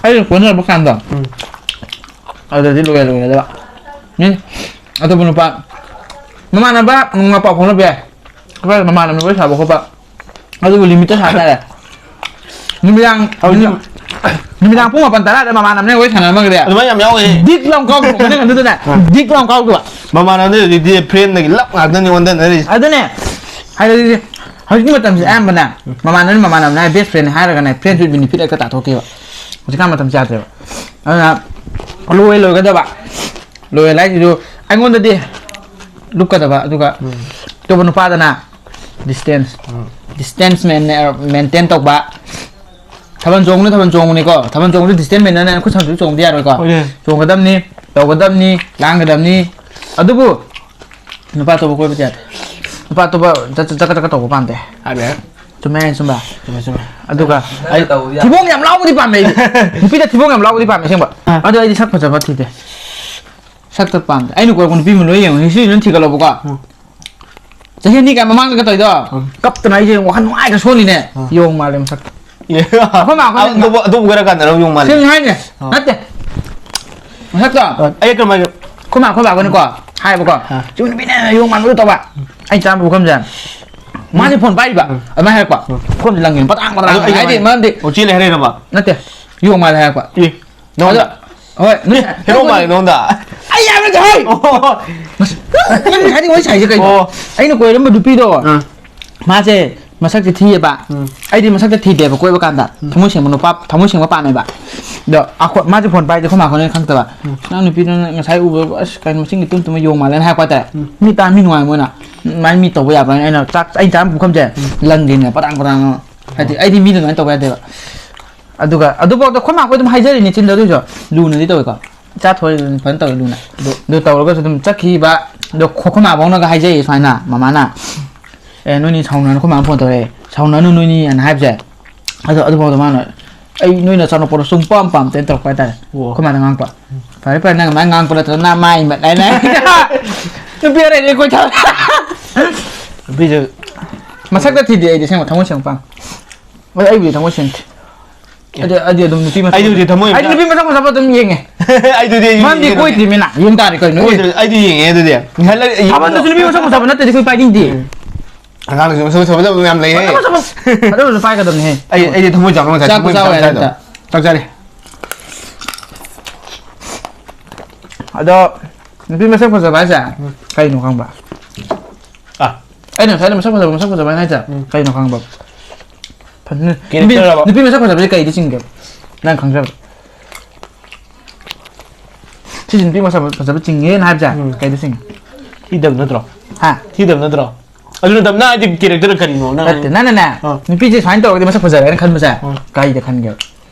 ꯑꯩꯅ ꯀꯣꯏꯅꯔꯛꯄ ꯀꯥꯟꯗ ꯎꯝ꯫ ꯑꯗꯨꯗꯗꯤ ꯂꯣꯏꯔꯦ, ꯂꯣꯏꯔꯦꯗꯕ꯫ ꯃꯤ ꯑꯇꯣꯞꯄ ꯅꯨꯄꯥ ꯃꯃꯥꯟꯅꯕ ꯅꯣꯡꯃ ꯄꯥꯎ ꯐꯥꯎꯅꯕ ꯌꯥꯏ꯫ ꯈꯔ ꯃꯃꯥꯟꯅꯕ ꯋꯥꯔꯤ ꯁꯥꯕ ꯈꯣꯠꯄ꯫ ꯑꯗꯨꯕꯨ limit ꯁꯥ ꯇꯥꯔꯦ꯫ ꯅꯨꯃꯤꯗꯥꯡ, ꯍꯧꯖꯤꯛ ꯅꯨꯃꯤꯗꯥꯡ ꯄꯨꯡ ꯃꯥꯄꯟ ꯇꯔꯥꯗ ꯃꯃꯥꯟꯅꯕꯅ ꯋꯥꯔꯤ ꯁꯥꯟꯅꯔꯝꯃꯒꯗꯤ ꯑꯗꯨꯃꯥꯏꯅ ꯌꯥꯝ ꯌꯥꯎꯋꯦ꯫ ꯗꯤꯛ ꯂꯥꯎ ꯀꯥꯎꯗ꯭ꯔꯣ? ꯃꯅꯤꯡ ꯑꯗꯨꯗꯅꯦ꯫ ꯑ꯫ ꯗꯤꯛ ꯂꯥꯎ ꯀꯥꯎꯗ꯭ꯔꯣ? ꯃꯃꯥꯟꯅꯕꯗꯤ ꯍꯧꯖꯤꯛꯇꯤ friendꯗꯒꯤ ꯂꯞ ꯉꯥꯛꯇꯅꯤ ꯑꯣꯟꯊꯅꯔꯤꯁꯦ꯫ ꯑꯗꯨꯅꯦ꯫ ꯍꯥꯏꯗꯤ ꯍꯧꯖꯤꯛꯀꯤ ꯃꯇꯝꯁꯦ ꯑꯌꯥꯝꯕꯅ ꯃꯃꯥꯟꯅꯕꯅ ꯃꯃꯥꯟꯅꯕꯅ ꯍꯥꯏ best friend ꯍꯥꯏꯔꯒꯅꯦ friends with benefit ꯍꯦꯛꯇ ꯇꯥꯊꯣꯛꯈꯤꯕ꯫ ꯍꯧꯖꯤꯛꯀꯥꯟ ꯃꯇꯝꯁꯦ ꯌꯥꯗ꯭ꯔꯦꯕ꯫ ꯑꯗꯨꯅ ꯂꯣꯏ ꯂꯣꯏꯒꯗꯕ꯫ ꯂꯣꯌꯦꯜ ꯍꯥꯏꯁꯤꯁꯨ ꯑꯩꯉꯣꯟꯗꯗꯤ ꯂꯨꯞꯀꯗꯕ, ꯑꯗꯨꯒ ꯎꯝ꯫ ꯑꯇꯣꯞꯄ ꯅꯨꯄꯥꯗꯅ distance, ꯎꯝ꯫ Distance ꯃꯦꯟ-, maintain ꯇꯧꯕ꯫ ꯊꯥꯕꯜ ꯆꯣꯡꯕꯅ ꯊꯥꯕꯜ ꯆꯣꯡꯕꯅꯤꯀꯣ, ꯊꯥꯕꯜ ꯆꯣꯡꯕꯗ distance maintain ꯑꯩꯈꯣꯏ ꯁꯝꯁꯨ ꯆꯣꯡꯕꯗꯤ ꯌꯥꯔꯣꯏꯀꯣ꯫ ꯍꯣꯏꯅꯦ꯫ ꯆꯣꯡꯒꯗꯕꯅꯤ, ꯇꯧꯒꯗꯕꯅꯤ, ꯂꯥꯡꯒꯗꯕꯅꯤ꯫ ꯑꯗꯨꯕꯨ ꯅꯨꯄꯥ ꯑꯇꯣꯞꯄ ꯀꯣꯏꯕꯗꯤ ꯌꯥꯗꯦ꯫ ꯅꯨꯄꯥ ꯑꯇꯣꯞꯄ ꯆꯠ-, ꯆꯠ-, ꯆꯠꯀ ꯆꯠꯀ ꯇꯧꯕ ꯄꯥꯝꯗꯦ꯫ ꯍꯥꯏꯕ ꯌꯥꯏ꯫ ꯆꯨꯝꯃꯦ, ꯆꯨꯝꯕ꯫ ꯆꯨꯝꯃꯦ, ꯆꯨꯝꯃꯦ꯫ ꯑꯗꯨꯒ ꯅꯪꯅ ꯑꯩ ꯇꯧꯕꯗꯤ ꯌꯥꯝ ꯊꯤꯕꯣꯡ ꯌꯥꯝ ꯂꯥꯎꯕꯗꯤ ꯄꯥꯝꯃꯦ ꯑꯩꯗꯤ꯫ ꯅꯨꯄꯤꯗ ꯊꯤꯕꯣꯡ ꯌꯥꯝ ꯂꯥꯎꯕꯗꯤ ꯄꯥꯝꯃꯦ ꯑꯁꯦꯡꯕ꯫ ꯑꯥ꯫ ꯑꯗꯣ ꯑꯩꯗꯤ ꯁꯛ ꯐꯖꯕ ꯊꯤꯗꯦ꯫ ꯁꯛꯇ ꯄꯥꯝꯗꯦ꯫ ꯑꯩꯅ ꯀꯣꯏꯔꯛꯄ ꯅꯨꯄꯤ ꯑꯃ ꯂꯣꯏ ꯌꯦꯡꯉꯣ꯫ History ꯂꯣꯏ ꯊꯤꯒꯠꯂꯣꯕꯀꯣ꯫ ꯎꯝ꯫ ꯆꯍꯤ ꯑꯅꯤ ꯀꯥꯏ ꯃꯃꯥꯡꯗꯒ ꯇꯧꯔꯤꯗꯣ꯫ ꯎꯝ꯫ ꯀꯞꯇꯅ ꯑꯩꯁꯦ ꯋꯥꯈꯜ ꯅꯨꯡꯉꯥꯏꯒ ꯁꯣꯜꯂꯤꯅꯦ꯫ ꯎꯝ꯫ ꯌꯣꯡ ꯃꯥꯜꯂꯦ ꯃꯁꯛꯇ꯫ ꯑꯦ꯫ ꯑꯩꯈꯣꯏ ꯃꯥ ꯑꯩꯈꯣꯏꯅ ꯑꯗꯨꯕꯨ, ꯑꯗꯨꯕꯨ ꯈꯔ ꯀꯥꯟꯅꯔ ꯌꯣꯡ ꯃꯥꯜꯂꯦ꯫ ꯁꯤꯅꯤ ꯍꯥꯏꯅꯦ꯫ ꯑꯥ꯫ ꯅꯠꯇꯦ꯫ ꯃꯁꯛꯇꯣ꯫ ꯑꯥ, ꯑꯩ ꯀꯃꯥꯏꯅ? ꯑꯩꯈꯣꯏ ꯃꯥ ꯑꯩꯈꯣꯏ ꯕꯥ ꯑꯩꯈꯣꯏꯅꯀꯣ ꯍꯥꯏꯌꯦꯕꯀꯣ꯫ ꯑꯥ꯫ "ꯁꯤ ꯅꯨꯄꯤꯅ ꯌꯣꯡ ꯃꯥꯟꯕꯗꯣ ꯇꯧꯕ"꯫ ꯑꯩ ꯆꯥꯔꯝꯕ ꯄꯨꯈꯝꯁꯦ꯫ ꯃꯥꯁꯦ ꯐꯣꯟ ꯄꯥꯏꯔꯤꯕ꯫ ꯎꯝ꯫ ꯑꯗꯨꯃꯥꯏꯅ ꯍꯥꯏꯔꯛꯄ꯫ ꯎꯝ꯫ ꯐꯣꯟꯁꯦ ꯂꯪꯉꯤꯅ ꯄꯇꯥꯡ ꯄꯇꯥꯡ꯫ ꯑꯗꯣ ꯑꯩ ꯍꯥꯏꯗꯤ ꯀꯃꯥꯏꯅ ꯃꯔꯝꯗꯤ ꯑꯣ, ꯆꯦꯜꯂꯦ ꯍꯥꯏꯔꯛꯏꯔꯕ? ꯅꯠꯇꯦ꯫ ꯌꯣꯡ ꯃꯥꯜꯂꯦ ꯍꯥꯏꯔꯛꯄ꯫ ꯑꯦ, ꯅꯉꯣꯟꯗ? ꯑꯗꯣ, ꯍꯣꯏ, ꯅꯣꯏ ꯍꯦꯔꯣ ꯃꯥꯜꯂꯦ ꯅꯉꯣꯟꯗ? ꯑꯩ ꯍꯥꯏꯕ ꯅꯠꯇꯦ, ꯍꯩ! ꯑꯣ꯫ ꯅꯪ ꯉꯁꯥꯏꯗꯤ ꯋꯥꯔꯤ ꯁꯥꯏꯁꯦ ꯀꯩꯅꯣ? ꯑꯣ꯫ ꯑꯩꯅ ꯀꯣꯏꯔꯝꯕ ꯅꯨꯄꯤꯗꯣ, ꯑꯥ꯫ ꯃꯥꯁꯦ ꯃꯁꯛꯁꯦ ꯊꯤꯌꯦꯕ꯫ ꯎꯝ꯫ ꯑꯩꯗꯤ ꯃꯁꯛꯇ ꯊꯤꯗꯦꯕ ꯀꯣꯏꯕ ꯀꯥꯟꯗ꯫ ꯎꯝ꯫ ꯊꯃꯣꯏ ꯁꯦꯡꯕ ꯅꯨꯄꯥ, ꯊꯃꯣꯏ ꯁꯦꯡꯕ ꯄꯥꯝꯃꯦꯕ꯫ ꯑꯗꯣ ꯑꯈꯣ-, ꯃꯥꯁꯦ ꯐꯣꯟ ꯄꯥꯏꯗꯦ, ꯑꯩꯈꯣꯏ ꯃꯥ ꯈꯣꯏꯅ ꯈꯪꯗꯕ꯫ ꯎꯝ꯫ "ꯅꯪ ꯅꯨꯄꯤꯗꯨꯅ ꯉꯁꯥꯏ ꯎꯕꯗꯣ ꯑꯁ ꯀꯩꯅꯣ ꯃꯆꯤꯟꯒꯤ ꯇꯨꯝ ꯇꯨꯝꯃ ꯌꯣꯡ ꯃꯥꯜꯂꯦꯅ" ꯍꯥꯏꯔꯛꯄ ꯍꯥꯏꯇꯥꯔꯦ꯫ ꯎꯝ꯫ ꯃꯤ ꯇꯥ ꯃꯤ ꯅꯨꯡꯉꯥꯏ ꯃꯣꯏꯅ꯫ ꯑꯗꯨꯃꯥꯏꯅ ꯃꯤ ꯇꯧꯕ ꯌꯥꯕ꯭ꯔꯥ ꯍꯥꯏꯅ ꯑꯩꯅ ꯆꯥꯛ, ꯑꯩꯅ ꯆꯥꯔꯝꯕ ꯄꯨꯈꯝꯁꯦ ꯎꯝ꯫ ꯂꯪꯗꯦꯅꯦ ꯄꯇꯥꯡ ꯄꯇꯥꯡ꯫ ꯍꯥꯏꯗꯤ ꯑꯩꯗꯤ ꯃꯤꯗ ꯑꯗꯨꯃꯥꯏꯅ ꯇꯧꯕ ꯌꯥꯗꯦꯕ꯫ ꯑꯗꯨꯒ ꯑꯗꯨꯐꯥꯎꯗ ꯑꯩꯈꯣꯏ ꯃꯥ ꯈꯣꯏ ꯑꯗꯨꯝ ꯍꯥꯏꯖꯔꯤꯅꯦ ꯆꯤꯟꯗ, ꯑꯗꯨꯏꯁꯨ ꯂꯨꯅꯗꯤ ꯇꯧꯋꯦꯀꯣ꯫ ꯆꯥ ꯊꯣꯛꯑꯦ ꯑꯗꯨꯝ ꯐꯖꯅ ꯇꯧꯋꯦ ꯂꯨꯅ꯫ ꯑꯗꯨ, ꯑꯗꯨ ꯇꯧꯔꯒꯁꯨ ꯑꯗꯨꯝ ꯆꯠꯈꯤꯕ꯫ ꯑꯗꯣ ꯈꯣ-, ꯑꯩꯈꯣꯏ ꯃꯥꯐꯧꯅꯒ ꯍꯥꯏꯖꯩꯌꯦ ꯁꯨꯃꯥꯏꯅ, "ꯃꯃꯥꯅ, ꯑꯦ, ꯅꯣꯏꯅꯤ ꯁꯥꯎꯅꯔꯅꯨ", ꯑꯩꯈꯣꯏ ꯃꯥꯅ ꯐꯣꯟ ꯇꯧꯔꯛꯑꯦ, "ꯁꯥꯎꯅꯔꯅꯨ ꯅꯣꯏꯅꯤ" ꯑꯅ ꯍꯥꯏꯕꯁꯦ꯫ ꯑꯗꯣ ꯑꯗꯨꯐꯥꯎꯗ ꯃꯥꯅ, "ꯑꯩ ꯅꯣꯏ ꯅꯆꯥꯅꯨꯄꯥꯗꯣ ꯁꯨꯡ ꯄꯥꯝ ꯄꯥꯝꯗꯦꯅ" ꯇꯧꯔꯛꯄ ꯍꯥꯏꯇꯥꯔꯦ꯫ ꯑꯣ꯫ ꯑꯩꯈꯣꯏ ꯃꯥꯗ ꯉꯥꯡꯉꯛꯄ꯫ "ꯐꯔꯦ ꯐꯔꯦ, ꯅꯪ ꯑꯗꯨꯃꯥꯏꯅ ꯉꯥꯡꯉꯛꯄ ꯅꯠꯇ꯭ꯔꯒ ꯅꯃꯥꯏ ꯃꯠ" ꯍꯥꯏꯅ꯫ ꯅꯨꯄꯤ ꯑꯔꯩ ꯑꯔꯩ ꯀꯣꯏꯊꯕ꯫ ꯅꯨꯄꯤꯁꯦ ꯃꯁꯛꯇ ꯊꯤꯗꯦ ꯑꯩꯗꯤ, ꯑꯁꯦꯡꯕ ꯊꯃꯣꯏ ꯁꯦꯡꯕ ꯄꯥꯝꯃꯤ꯫ ꯍꯣꯏ, ꯑꯩꯕꯨꯗꯤ ꯊꯃꯣꯏ ꯁꯦꯡꯗꯦ꯫ ꯑꯦ꯫ ꯑꯩꯗꯤ, ꯑꯩꯗꯤ ꯑꯗꯨꯝ ꯅꯨꯄꯤ ꯃꯁꯛ ꯑꯩꯗꯤ ꯍꯧꯖꯤꯛ ꯊꯃꯣꯏ ꯑꯩꯗꯤ ꯌꯥꯝ ꯅꯨꯄꯤ ꯃꯁꯛ ꯐꯖꯕ ꯑꯗꯨꯝ ꯌꯦꯡꯉꯦ꯫ ꯑꯩꯗꯨꯗꯤ ꯑꯩ ꯃꯔꯝꯗꯤ ꯌꯦꯡꯉꯦ꯫ ꯀꯣꯏꯗ꯭ꯔꯤꯃꯤꯅ꯫ ꯌꯦꯡ ꯇꯥꯔꯦ ꯀꯩꯅꯣ꯫ ꯑꯦ꯫ ꯀꯣꯏꯗ꯭ꯔꯤ-, ꯑꯩꯗꯤ ꯌꯦꯡꯉꯦ ꯑꯗꯨꯗꯤ꯫ ꯉꯁꯥꯏ ꯂꯩ-, ꯌꯦꯡꯕꯗꯣ꯫ ꯊꯥꯕꯜꯗꯁꯨ ꯅꯨꯄꯤ ꯃꯁꯛ ꯐꯖꯕ ꯅꯠꯇ꯭ꯔꯗꯤ ꯑꯩꯈꯣꯏ ꯄꯥꯏꯅꯤꯡꯗꯦ꯫ ꯎꯝ꯫ ꯑꯉꯥꯡꯗꯁꯨ ꯃꯁꯛ ꯐꯖ ꯐꯖꯕ ꯌꯥꯝ ꯂꯩꯍꯦ꯫ ꯐꯖ ꯐꯖꯕ, ꯐꯖ ꯐꯖꯕ ꯄꯥꯏꯒꯗꯕꯅꯦꯍꯦ꯫ ꯑꯩ, ꯑꯩꯗꯤ ꯊꯃꯣꯏ ꯆꯥꯛꯄ ꯉꯁꯥꯏ ꯆꯥꯛꯄꯨ ꯊꯃꯣꯏ ꯆꯥꯎ ꯃꯆꯥ ꯌꯥꯔꯦ ꯃꯆꯥꯗꯣ꯫ ꯑꯝꯇ꯫ ꯆꯥꯛ ꯆꯥꯔꯦ꯫ ꯑꯗꯣ ꯅꯨꯄꯤ ꯃꯁꯛ ꯐꯖꯕ ꯍꯥꯏꯁꯦ ꯎꯝ꯫ ꯀꯩꯅꯣ ꯈꯪꯕ꯭ꯔꯥ? ꯑꯥ꯫ ꯑꯩꯅ ꯉꯁꯥꯏꯗ ꯃꯁꯛ ꯐꯖꯕ, ꯃꯁꯛ ꯐꯖꯕ ꯍꯥꯏꯅ ꯍꯥꯏꯁꯦ ꯎꯝ꯫ ꯀꯩꯅꯣ ꯈꯪꯕ꯭ꯔꯥ? ꯐꯖꯅ ꯅꯨꯄꯤ, character ꯔꯕ? ꯅꯨꯄꯤ ꯃꯁꯛ ꯐꯖꯕꯁꯦ ꯀꯩꯗ ꯆꯤꯡꯒꯦ? ꯅꯪ ꯈꯪꯖꯕ꯫ ꯁꯤꯁꯦ ꯅꯨꯄꯤ ꯃꯁꯛ ꯐꯖꯕ ꯆꯤꯡꯉꯦꯅ ꯍꯥꯏꯕꯁꯦ ꯎꯝ꯫ ꯀꯩꯗ ꯆꯤꯡꯒꯦ? ꯊꯤꯗꯕ ꯅꯠꯇ꯭ꯔꯣ? ꯍꯥ? ꯊꯤꯗꯕ ꯅꯠꯇ꯭ꯔꯣ? ꯑꯗꯨ ꯅꯠꯇꯕ ꯅꯪ ꯍꯥꯏꯗꯤ character ꯀꯔꯤꯅꯣ? ꯅꯪ ꯅꯠꯇꯦ, ꯍꯥꯏꯗꯤ ꯅꯪꯅꯅꯦ, ꯑꯥ꯫ ꯅꯨꯄꯤꯁꯦ ꯁꯨꯃꯥꯏꯅ ꯇꯧꯔꯒꯗꯤ ꯃꯁꯛ ꯐꯖꯔꯦꯅ ꯈꯟꯕꯁꯦ ꯑꯥ꯫ ꯀꯩꯗ ꯈꯟꯒꯦꯕ?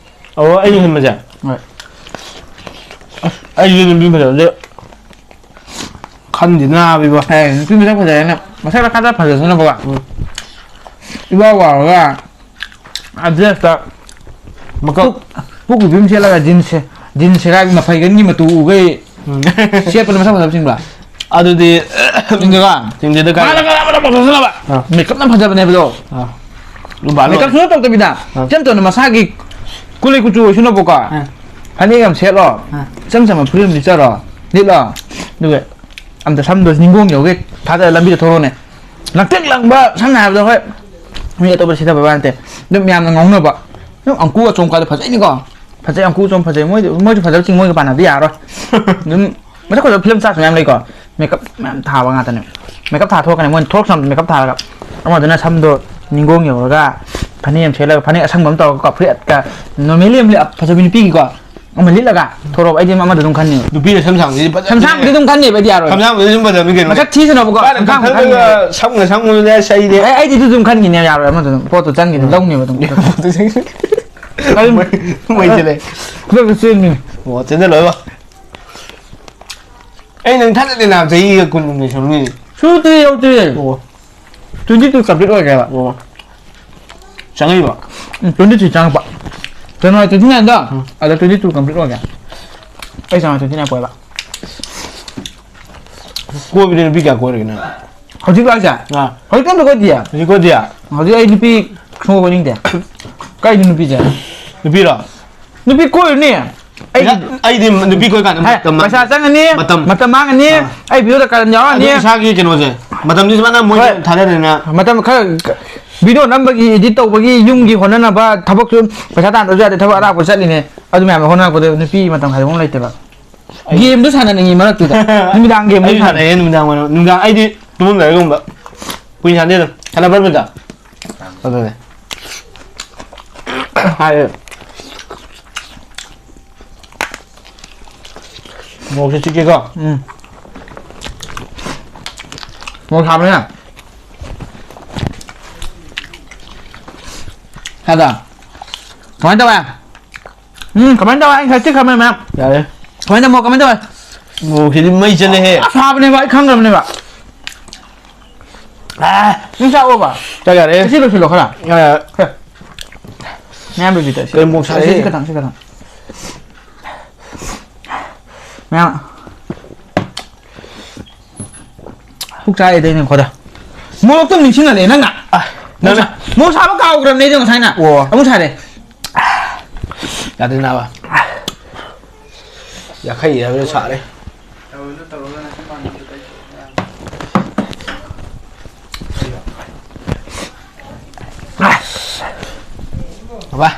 ꯑꯣ, ꯑꯩꯅ ꯈꯟꯕꯁꯦ? ꯍꯣꯏ꯫ ꯑꯁ, ꯑꯩꯁꯨ ꯅꯨꯄꯤ ꯐꯖꯕꯁꯦ ꯈꯟꯗꯦ ꯅꯥꯕ ꯏꯕꯣ꯫ ꯑꯦ, ꯅꯨꯄꯤ ꯃꯁꯛ ꯐꯖꯔꯦꯅ, ꯃꯁꯛ ꯈꯔ ꯐꯖꯁꯅꯨꯕꯀꯣ꯫ ꯎꯝ꯫ ꯏꯋꯥ ꯋꯥꯔꯒ, ꯑ, dress ꯇ ꯃꯀꯛ꯫ ꯄꯨꯛ, ꯄꯨꯛ ꯎꯕꯤ ꯑꯃ ꯁꯦꯠꯂꯒ jeans ꯁꯦ-, jeans ꯁꯦꯒꯥꯏꯕꯤ ꯃꯐꯩꯒꯟꯒꯤ ꯃꯇꯨ ꯎꯈꯩ ꯎꯝ꯫ ꯁꯦꯠꯄꯗ ꯃꯁꯛ ꯐꯖꯕ ꯆꯤꯡꯕ꯭ꯔꯥ? ꯑꯗꯨꯗꯤ ꯆꯤꯡꯗꯦꯀꯣ? ꯆꯤꯡꯗꯦꯗ ꯀꯥꯏ꯫ ꯃꯥꯅ ꯀꯅꯥ ꯃꯁꯛ ꯐꯖꯅꯕ? ꯑꯥ꯫ Makeup ꯅ ꯐꯖꯕꯅꯦꯕꯗꯣ꯫ ꯑꯥ꯫ ꯂꯨꯝꯕꯥ ꯂꯨꯝ꯫ Makeup ꯁꯨꯡꯇꯧ ꯇꯧꯗꯕꯤꯗ ꯑꯥ꯫ ꯏꯆꯝ ꯆꯝꯅ ꯃꯁꯥꯒꯤ ꯀꯨꯂꯩ ꯀꯨꯆꯨ ꯑꯣꯏꯁꯅꯨꯕꯀꯣ꯫ ꯑꯥ꯫ ꯐꯅꯦꯛ ꯑꯃ ꯁꯦꯠꯂꯣ꯫ ꯑꯥ꯫ ꯏꯆꯝ ꯆꯝꯕ ꯐꯨꯔꯤꯠ ꯑꯃ ꯂꯤꯠꯆꯔꯣ꯫ ꯂꯤꯠꯂꯣ꯫ ꯑꯗꯨꯒ ꯑꯝꯇ ꯁꯝꯗꯣ ꯅꯤꯡꯒꯣꯡ ꯌꯧꯒꯩ ꯊꯥꯗꯔ ꯂꯝꯕꯤꯗ ꯊꯣꯛꯂꯛꯑꯣꯅꯦ꯫ ꯂꯪꯇ꯭ꯔꯤꯛ ꯂꯪꯕ, ꯁꯝꯅ ꯍꯥꯏꯔꯕꯗ, ꯍꯣꯏ, ꯃꯤ ꯑꯇꯣꯞꯄ ꯁꯤꯊꯕ ꯋꯥ ꯅꯠꯇꯦ, ꯑꯗꯨꯝ ꯌꯥꯝꯅ ꯉꯥꯎꯅꯕ, ꯑꯗꯨꯝ ꯑꯪꯀꯨ ꯑꯆꯣꯡꯀꯥꯗꯣ ꯐꯖꯩꯅꯤꯀꯣ, ꯐꯖꯩ, ꯑꯪꯀꯨ ꯑꯆꯣꯡ ꯐꯖꯩ, ꯃꯣꯏꯗꯤ, ꯃꯣꯏꯁꯨ ꯐꯖꯕꯁꯤꯡ ꯃꯣꯏꯒ ꯄꯥꯟꯅꯕꯗꯤ ꯌꯥꯔꯣꯏ꯫ ꯑꯗꯨꯝ ꯃꯁꯛ ꯐꯖꯕ ꯐꯤꯂꯝ ꯁ꯭ꯇꯥꯔꯁꯨ ꯃꯌꯥꯝ ꯂꯩꯀꯣ, ꯃꯦꯀꯞ ꯃꯌꯥꯝ ꯊꯥꯕ ꯉꯥꯛꯇꯅꯦ꯫ ꯃꯦꯀꯞ ꯊꯥ ꯊꯣꯛꯀꯅꯤ, ꯃꯣꯏꯅ ꯊꯣꯛꯂꯛꯁꯅꯨ ꯃꯦꯀꯞ ꯊꯥꯔꯒ꯫ ꯑꯃꯗꯨꯅ ꯁꯝꯗꯣ ꯅꯤꯡꯒꯣꯡ ꯌꯧꯔꯒ, ꯐꯅꯦꯛ ꯑꯃ ꯁꯦꯠꯂꯒ, ꯐꯅꯦꯛ ꯑꯁꯪꯕ ꯑꯃ ꯇꯧꯔꯒꯀꯣ, ꯐꯨꯔꯤꯠꯀ ꯅꯣꯔꯃꯦꯂꯤ ꯑꯃ ꯂꯤꯠ-, ꯐꯖꯕꯤ ꯅꯨꯄꯤꯒꯤꯀꯣ, ꯑꯃ ꯂꯤꯠꯂꯒ ꯊꯣꯔꯛꯑꯣ꯫ ꯑꯩꯗꯤ ꯑꯃꯗ ꯑꯗꯨꯝ ꯈꯟꯅꯤ꯫ ꯅꯨꯄꯤꯅ ꯁꯝ ꯁꯥꯡꯕꯗꯤ ꯐꯖꯕꯅꯦ꯫ ꯁꯝ ꯁꯥꯡꯕꯗꯤ ꯑꯗꯨꯝ ꯈꯟꯅꯦꯕ ꯑꯩꯗꯤ ꯌꯥꯔꯣꯏ꯫ ꯁꯝ ꯁꯥꯡꯕꯗꯤ ꯑꯗꯨꯝ ꯐꯖꯕꯅꯤ ꯀꯩꯅꯣ꯫ ꯃꯁꯛ ꯊꯤꯁꯅꯨꯕꯀꯣ, ꯃꯥꯅ ꯁꯝ ꯁꯥꯡꯕ ꯀꯛꯊꯠꯂꯒ ꯈꯟꯅꯤ꯫ ꯁꯝꯒ ꯁꯝꯒꯗꯨꯅꯦ ꯑꯁ ꯑꯩꯗꯤ꯫ ꯑꯩ, ꯑꯩꯗꯤ ꯑꯗꯨ ꯑꯗꯨꯝ ꯈꯟꯈꯤꯅꯦ ꯌꯥꯔꯣꯏ, ꯑꯃꯗ ꯑꯗꯨꯝ ꯄꯣꯠꯇꯨ ꯆꯪꯈꯤꯅꯤ, ꯂꯧꯅꯦꯕ ꯑꯗꯨꯝ꯫ ꯄꯣꯠꯇꯨ ꯆꯪꯈꯤꯅꯤ꯫ ꯑꯗꯨꯝ ꯃꯩ, ꯃꯩꯁꯦ ꯂꯩ꯫ ꯈꯨꯗꯛꯇ ꯆꯦꯟꯈꯤꯅꯤ꯫ ꯑꯣ, ꯆꯦꯟꯁꯤꯜꯂꯣꯏꯕ꯫ ꯑꯩ ꯅꯪ ꯊꯥꯖꯗꯦ ꯅꯥꯕ, ꯆꯍꯤꯒ ꯀꯨꯟ ꯍꯨꯝꯗꯣꯏ ꯁꯨꯔꯝꯒꯤꯅꯤ꯫ ꯁꯨꯗ꯭ꯔꯤ, ꯌꯧꯗ꯭ꯔꯤ꯫ ꯑꯣ꯫ Twenty two complete ꯑꯣꯏꯈ꯭ꯔꯦꯕ꯫ ꯑꯣ꯫ ꯆꯪꯉꯛꯏꯕ? ꯎꯝ, twenty three ꯆꯪꯉꯛꯄ꯫ January twenty nine ꯗꯣ, ꯎꯝ꯫ ꯑꯗ twenty two complete ꯑꯣꯏꯈ꯭ꯔꯦ꯫ ꯑꯩ January twenty nine ꯀꯣꯏꯕ꯫ ꯀꯣꯏꯕꯗꯤ ꯅꯨꯄꯤ ꯀꯌꯥ ꯀꯣꯏꯔꯒꯦ ꯅꯪ? ꯍꯧꯖꯤꯛ ꯍꯥꯏꯁꯦ? ꯑꯥ꯫ ꯍꯧꯖꯤꯛ ꯑꯝꯇ ꯀꯣꯏꯗꯤꯌꯦ꯫ ꯍꯧꯖꯤꯛ ꯀꯣꯏꯗꯤꯌꯦ? ꯍꯧꯖꯤꯛ ꯑꯩ ꯅꯨꯄꯤ ꯁꯨꯡꯀꯣꯏ ꯀꯣꯏꯅꯤꯡꯗꯦ꯫ ꯀꯩꯅꯣ ꯅꯨꯄꯤꯁꯦ? ꯅꯨꯄꯤꯔꯣ? ꯅꯨꯄꯤ ꯀꯣꯏꯔꯨꯅꯦ꯫ ꯑꯩꯗꯤ ꯄꯩꯁꯥ, ꯑꯩꯗꯤ ꯅꯨꯄꯤ ꯀꯣꯏꯀꯥꯟꯗ ꯍꯥꯏ, ꯃꯇꯝ ꯃꯥꯡꯉꯦ꯫ ꯄꯩꯁꯥ ꯆꯪꯉꯅꯤ, ꯑꯥ꯫ ꯃꯇꯝ ꯃꯥꯡꯉꯅꯤ, ꯑꯥ꯫ ꯑꯩ video ꯗ ꯀꯔꯟ ꯑꯗꯨ ꯌꯥꯎꯔꯅꯤ꯫ ꯏꯁꯥꯒꯤ ꯀꯩꯅꯣꯁꯦ, ꯃꯇꯝꯁꯤ ꯁꯨꯃꯥꯏꯅ ꯃꯣꯏ ꯍꯣꯏ꯫ ꯊꯥꯗꯗꯅ꯫ ꯃꯇꯝ ꯈꯔ video ꯅꯝꯕꯒꯤ, edit ꯇꯧꯕꯒꯤ, ꯌꯨꯝꯒꯤ ꯍꯣꯠꯅꯅꯕ, ꯊꯕꯛꯁꯨ ꯄꯩꯁꯥ ꯇꯥꯟꯗꯕꯁꯨ ꯌꯥꯗꯦ, ꯊꯕꯛ ꯑꯔꯥꯛꯄ ꯆꯠꯂꯤꯅꯦ꯫ ꯑꯗꯨ ꯃꯌꯥꯝꯗꯣ ꯍꯣꯠꯅꯔꯛꯄꯗ ꯅꯨꯄꯤ ꯃꯇꯝ ꯈꯥꯏꯗꯣꯛꯐꯝ ꯂꯩꯇꯦꯕ꯫ ꯑꯩ game ꯗꯣ ꯁꯥꯟꯅꯅꯤꯡꯉꯤ ꯃꯔꯛꯇꯨꯗ꯫ ꯅꯨꯃꯤꯗꯥꯡ game ꯗꯣ ꯑꯩꯁꯨ ꯁꯥꯟꯅ- ꯁꯥꯟꯅꯩꯌꯦ ꯅꯨꯃꯤꯗꯥꯡ ꯋꯥꯏꯔꯝ꯫ ꯅꯨꯃꯤꯗꯥꯡ ꯑꯩꯗꯤ ꯇꯨꯝꯃꯝꯗꯥꯏꯒꯨꯝꯕ ꯀꯨꯏꯅ ꯁꯥꯟꯅꯗꯦ ꯑꯗꯨꯝ꯫ ꯁꯥꯟꯅꯕ ꯅꯨꯃꯤꯠꯇ꯫ ꯑꯗꯨꯅꯦ꯫ ꯍꯥꯏ꯫ ꯃꯣꯔꯣꯛꯁꯦ ꯆꯤꯛꯀꯦꯀꯣ꯫ ꯎꯝ꯫ ꯃꯣꯔꯣꯛ ꯁꯥꯕꯅꯤꯅ꯫ ꯁꯥꯗ꯭ꯔꯥ? ꯀꯃꯥꯏꯅ ꯇꯧꯋꯦ? ꯎꯝ, ꯀꯃꯥꯏꯅ ꯇꯧꯋꯦ? ꯑꯩ ꯉꯁꯥꯏ ꯆꯤꯛꯈ꯭ꯔꯕꯅꯦ ꯃꯌꯥꯝ꯫ ꯌꯥꯔꯦ꯫ ꯀꯃꯥꯏꯅ ꯇꯧꯕ? ꯀꯃꯥꯏꯅ ꯇꯧꯋꯦ? ꯃꯣꯔꯣꯛꯁꯤꯗꯤ ꯃꯩ ꯆꯠꯂꯦꯍꯦ꯫ ꯑꯁ, ꯁꯥꯕꯅꯦꯕ, ꯑꯩ ꯈꯪꯈ꯭ꯔꯕꯅꯦꯕ꯫ ꯑꯥ꯫ ꯅꯪ ꯆꯥꯛꯑꯣꯕ? ꯆꯥꯛ ꯌꯥꯔꯦ꯫ ꯁꯤ ꯂꯣꯏꯁꯤꯜꯂꯣ ꯈꯔ꯫ ꯌꯥꯔꯦ, ꯌꯥꯔꯦ꯫ ꯈꯔ꯫ ꯃꯌꯥꯝ ꯂꯣꯏꯁꯤꯜꯂꯣ, ꯁꯤ꯫ ꯀꯩ ꯃꯣꯔꯣꯛ ꯁꯥꯔꯦ? ꯁꯤ, ꯁꯤ ꯈꯇꯪ, ꯁꯤ ꯈꯇꯪ꯫ ꯃꯌꯥꯝ꯫ ꯄꯨꯛ ꯆꯥꯛꯑꯦꯗ ꯑꯩꯅ ꯈꯣꯗ꯫ ꯃꯣꯔꯣꯛꯇꯣ ꯅꯤꯡꯁꯤꯡꯍꯜꯂꯦ ꯅꯪꯅ꯫ ꯑ, ꯃꯣꯔꯣꯛ ꯅꯪꯅ ꯁꯥ-, ꯃꯣꯔꯣꯛ ꯁꯥꯕ ꯀꯥꯎꯈ꯭ꯔꯕꯅꯦ ꯑꯩꯗꯣ ꯉꯁꯥꯏꯅ꯫ ꯑꯣ꯫ ꯑꯃꯨꯛ ꯁꯥꯔꯦ꯫ ꯌꯥꯗ꯭ꯔꯦ ꯅꯥꯕ꯫ ꯌꯥꯡꯈꯩ ꯍꯥꯏꯕꯗ ꯁꯥꯔꯦ꯫ ꯇꯧꯔꯁꯨ ꯇꯧꯔꯒ ꯅꯆꯤꯟ ꯄꯥꯟꯕꯤꯗꯨ ꯇꯩꯊꯣꯛꯑꯣ꯫ ꯕꯥꯏ꯫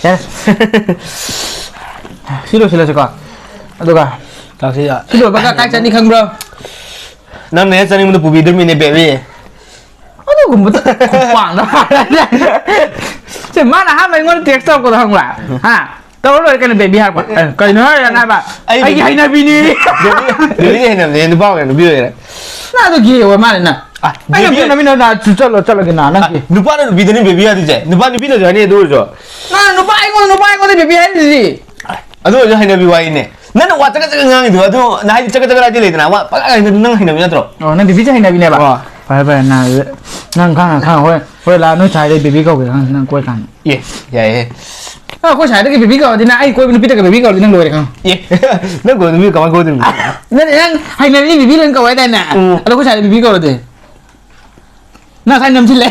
ꯌꯥꯔꯦ꯫ ꯁꯤ ꯂꯣꯏꯁꯤꯜꯂꯁꯤꯀꯣ꯫ ꯑꯗꯨꯒ ꯇꯥꯛꯁꯤ ꯌꯥ-, ꯁꯤ ꯂꯣꯏꯕꯒ ꯀꯥꯏ ꯆꯠꯅꯤ ꯈꯪꯕ꯭ꯔꯣ? ꯅꯪꯅ ꯍꯦꯛ ꯆꯠꯅꯤꯡꯕꯗ ꯄꯨꯕꯤꯗꯣꯔꯤꯃꯤꯅꯦ, ꯕꯦꯕꯤ꯫ ꯑꯗꯨꯒꯨꯝꯕꯗ ꯈꯨꯄꯥꯛꯅ꯫ ꯁꯦ, ꯃꯥꯅ ꯑꯍꯥꯟꯕ ꯑꯩꯉꯣꯟꯗ text ꯇꯧꯔꯛꯄꯗꯣ ꯈꯪꯕ꯭ꯔꯥ? ꯍꯥ? ꯇꯧꯔ ꯂꯣꯏꯔꯦ ꯀꯩꯅꯣ, ꯕꯦꯕꯤ ꯍꯥꯏꯔꯛꯄ꯫ ꯑꯦ, ꯀꯩꯅꯣ ꯍꯥꯏꯔꯤꯅꯣ ꯍꯥꯏꯕ? ꯑꯩꯒꯤ ꯑꯩꯒꯤ ꯍꯩꯅꯕꯤꯅꯤ꯫ ꯕꯦꯕꯤ, ꯕꯦꯕꯤꯒꯤ ꯍꯩꯅꯕꯤꯅꯦ, ꯅꯨꯄꯥ ꯑꯣꯏꯒꯦꯔꯥ, ꯅꯨꯄꯤ ꯑꯣꯏꯒꯦꯔꯥ꯫ ꯅꯪ ꯑꯗꯨ gay ꯑꯣꯏ ꯃꯥꯜꯂꯦ ꯅꯪ꯫ ꯑ, ꯑꯩꯅ ꯕꯦꯕꯤ ꯐꯨꯅ ꯃꯤꯅ ꯅꯥ ꯆꯠꯂꯣ, ꯆꯠꯂꯒꯦ ꯅꯥ, ꯅꯪ ꯑ, gay꯫ ꯅꯨꯄꯥꯅ ꯅꯨꯄꯤꯗꯅꯤ ꯕꯦꯕꯤ ꯍꯥꯏꯗꯣꯏꯁꯦ꯫ ꯅꯨꯄꯥ ꯅꯨꯄꯤꯅꯁꯨ ꯍꯥꯏꯅꯩ ꯑꯗꯨ ꯑꯣꯏꯔꯁꯨ꯫ ꯅꯪ ꯅꯨꯄꯥ ꯑꯩꯉꯣꯟꯗ, ꯅꯨꯄꯥ ꯑꯩꯉꯣꯟꯗ ꯕꯦꯕꯤ ꯍꯥꯏꯔꯤꯁꯤꯗꯤ꯫ ꯑꯗꯨ ꯑꯣꯏꯔꯁꯨ ꯍꯩꯅꯕꯤ ꯋꯥꯔꯤꯅꯦ꯫ ꯅꯪꯅ ꯋꯥ ꯆꯒꯠ ꯆꯒꯠ ꯉꯥꯡꯉꯤꯗꯣ, ꯑꯗꯨ ꯅ-, ꯍꯥꯏꯗꯤ ꯆꯒꯠ ꯆꯒꯠ ꯍꯥꯏꯗꯤ ꯂꯩꯗꯅ, ꯋꯥ ꯄꯪꯉꯥꯡ ꯉꯥꯡꯉꯤꯗꯣ ꯅꯪ ꯍꯩꯅꯕꯤ ꯅꯠꯇ꯭ꯔꯣ? ꯑꯣ, ꯅꯪ ꯕꯦꯕꯤꯁꯦ ꯍꯩꯅꯕꯤꯅꯦꯕ? ꯑꯣ꯫ ꯐꯔꯦ, ꯐꯔꯦ, ꯅꯪ, ꯅꯪ ꯈꯪꯉ, ꯈꯪꯉ, ꯍꯣꯔꯦꯟ, ꯍꯣꯔꯦꯟ ꯂꯥꯛꯑ ꯅꯣꯏ ꯁ꯭ꯋꯥꯏꯗꯩ ꯕꯦꯕꯤ ꯀꯧꯒꯦ ꯈꯪꯉ, ꯅꯪ ꯀꯣꯏ ꯀꯥꯟꯗ꯫ ꯑꯦ, ꯌꯥꯏꯌꯦ꯫ ꯑ, ꯑꯩꯈꯣꯏ ꯁ꯭ꯋꯥꯏꯗꯒꯤ ꯕꯦꯕꯤ ꯀꯧꯔꯗꯤ ꯅꯪ ꯑꯩ ꯀꯣꯏꯕ ꯅꯨꯄꯤꯗꯒ ꯕꯦꯕꯤ ꯀꯧꯔꯗꯤ ꯅꯪ ꯂꯣꯏꯔꯦ ꯈꯪꯉꯣ꯫ ꯑꯦ, ꯅꯪ ꯀꯣꯏꯕ ꯅꯨꯄꯤ ꯀꯃꯥꯏ ꯀꯣꯏꯗꯣꯏꯅꯣ? ꯅꯠꯇꯦ, ꯅꯪ ꯍꯩꯅꯕꯤꯅꯤ ꯕꯦꯕꯤ ꯂꯣꯏꯅ ꯀꯧ ꯍꯥꯏꯗꯥꯏꯅꯦ? ꯎꯝ꯫ ꯑꯗꯣ ꯑꯩꯈꯣꯏ ꯁ꯭ꯋꯥꯏꯗ ꯕꯦꯕꯤ ꯀꯧꯔꯗꯤ? ꯅꯪ ꯉꯁꯥꯏ ꯅꯝꯁꯤꯜꯂꯦ꯫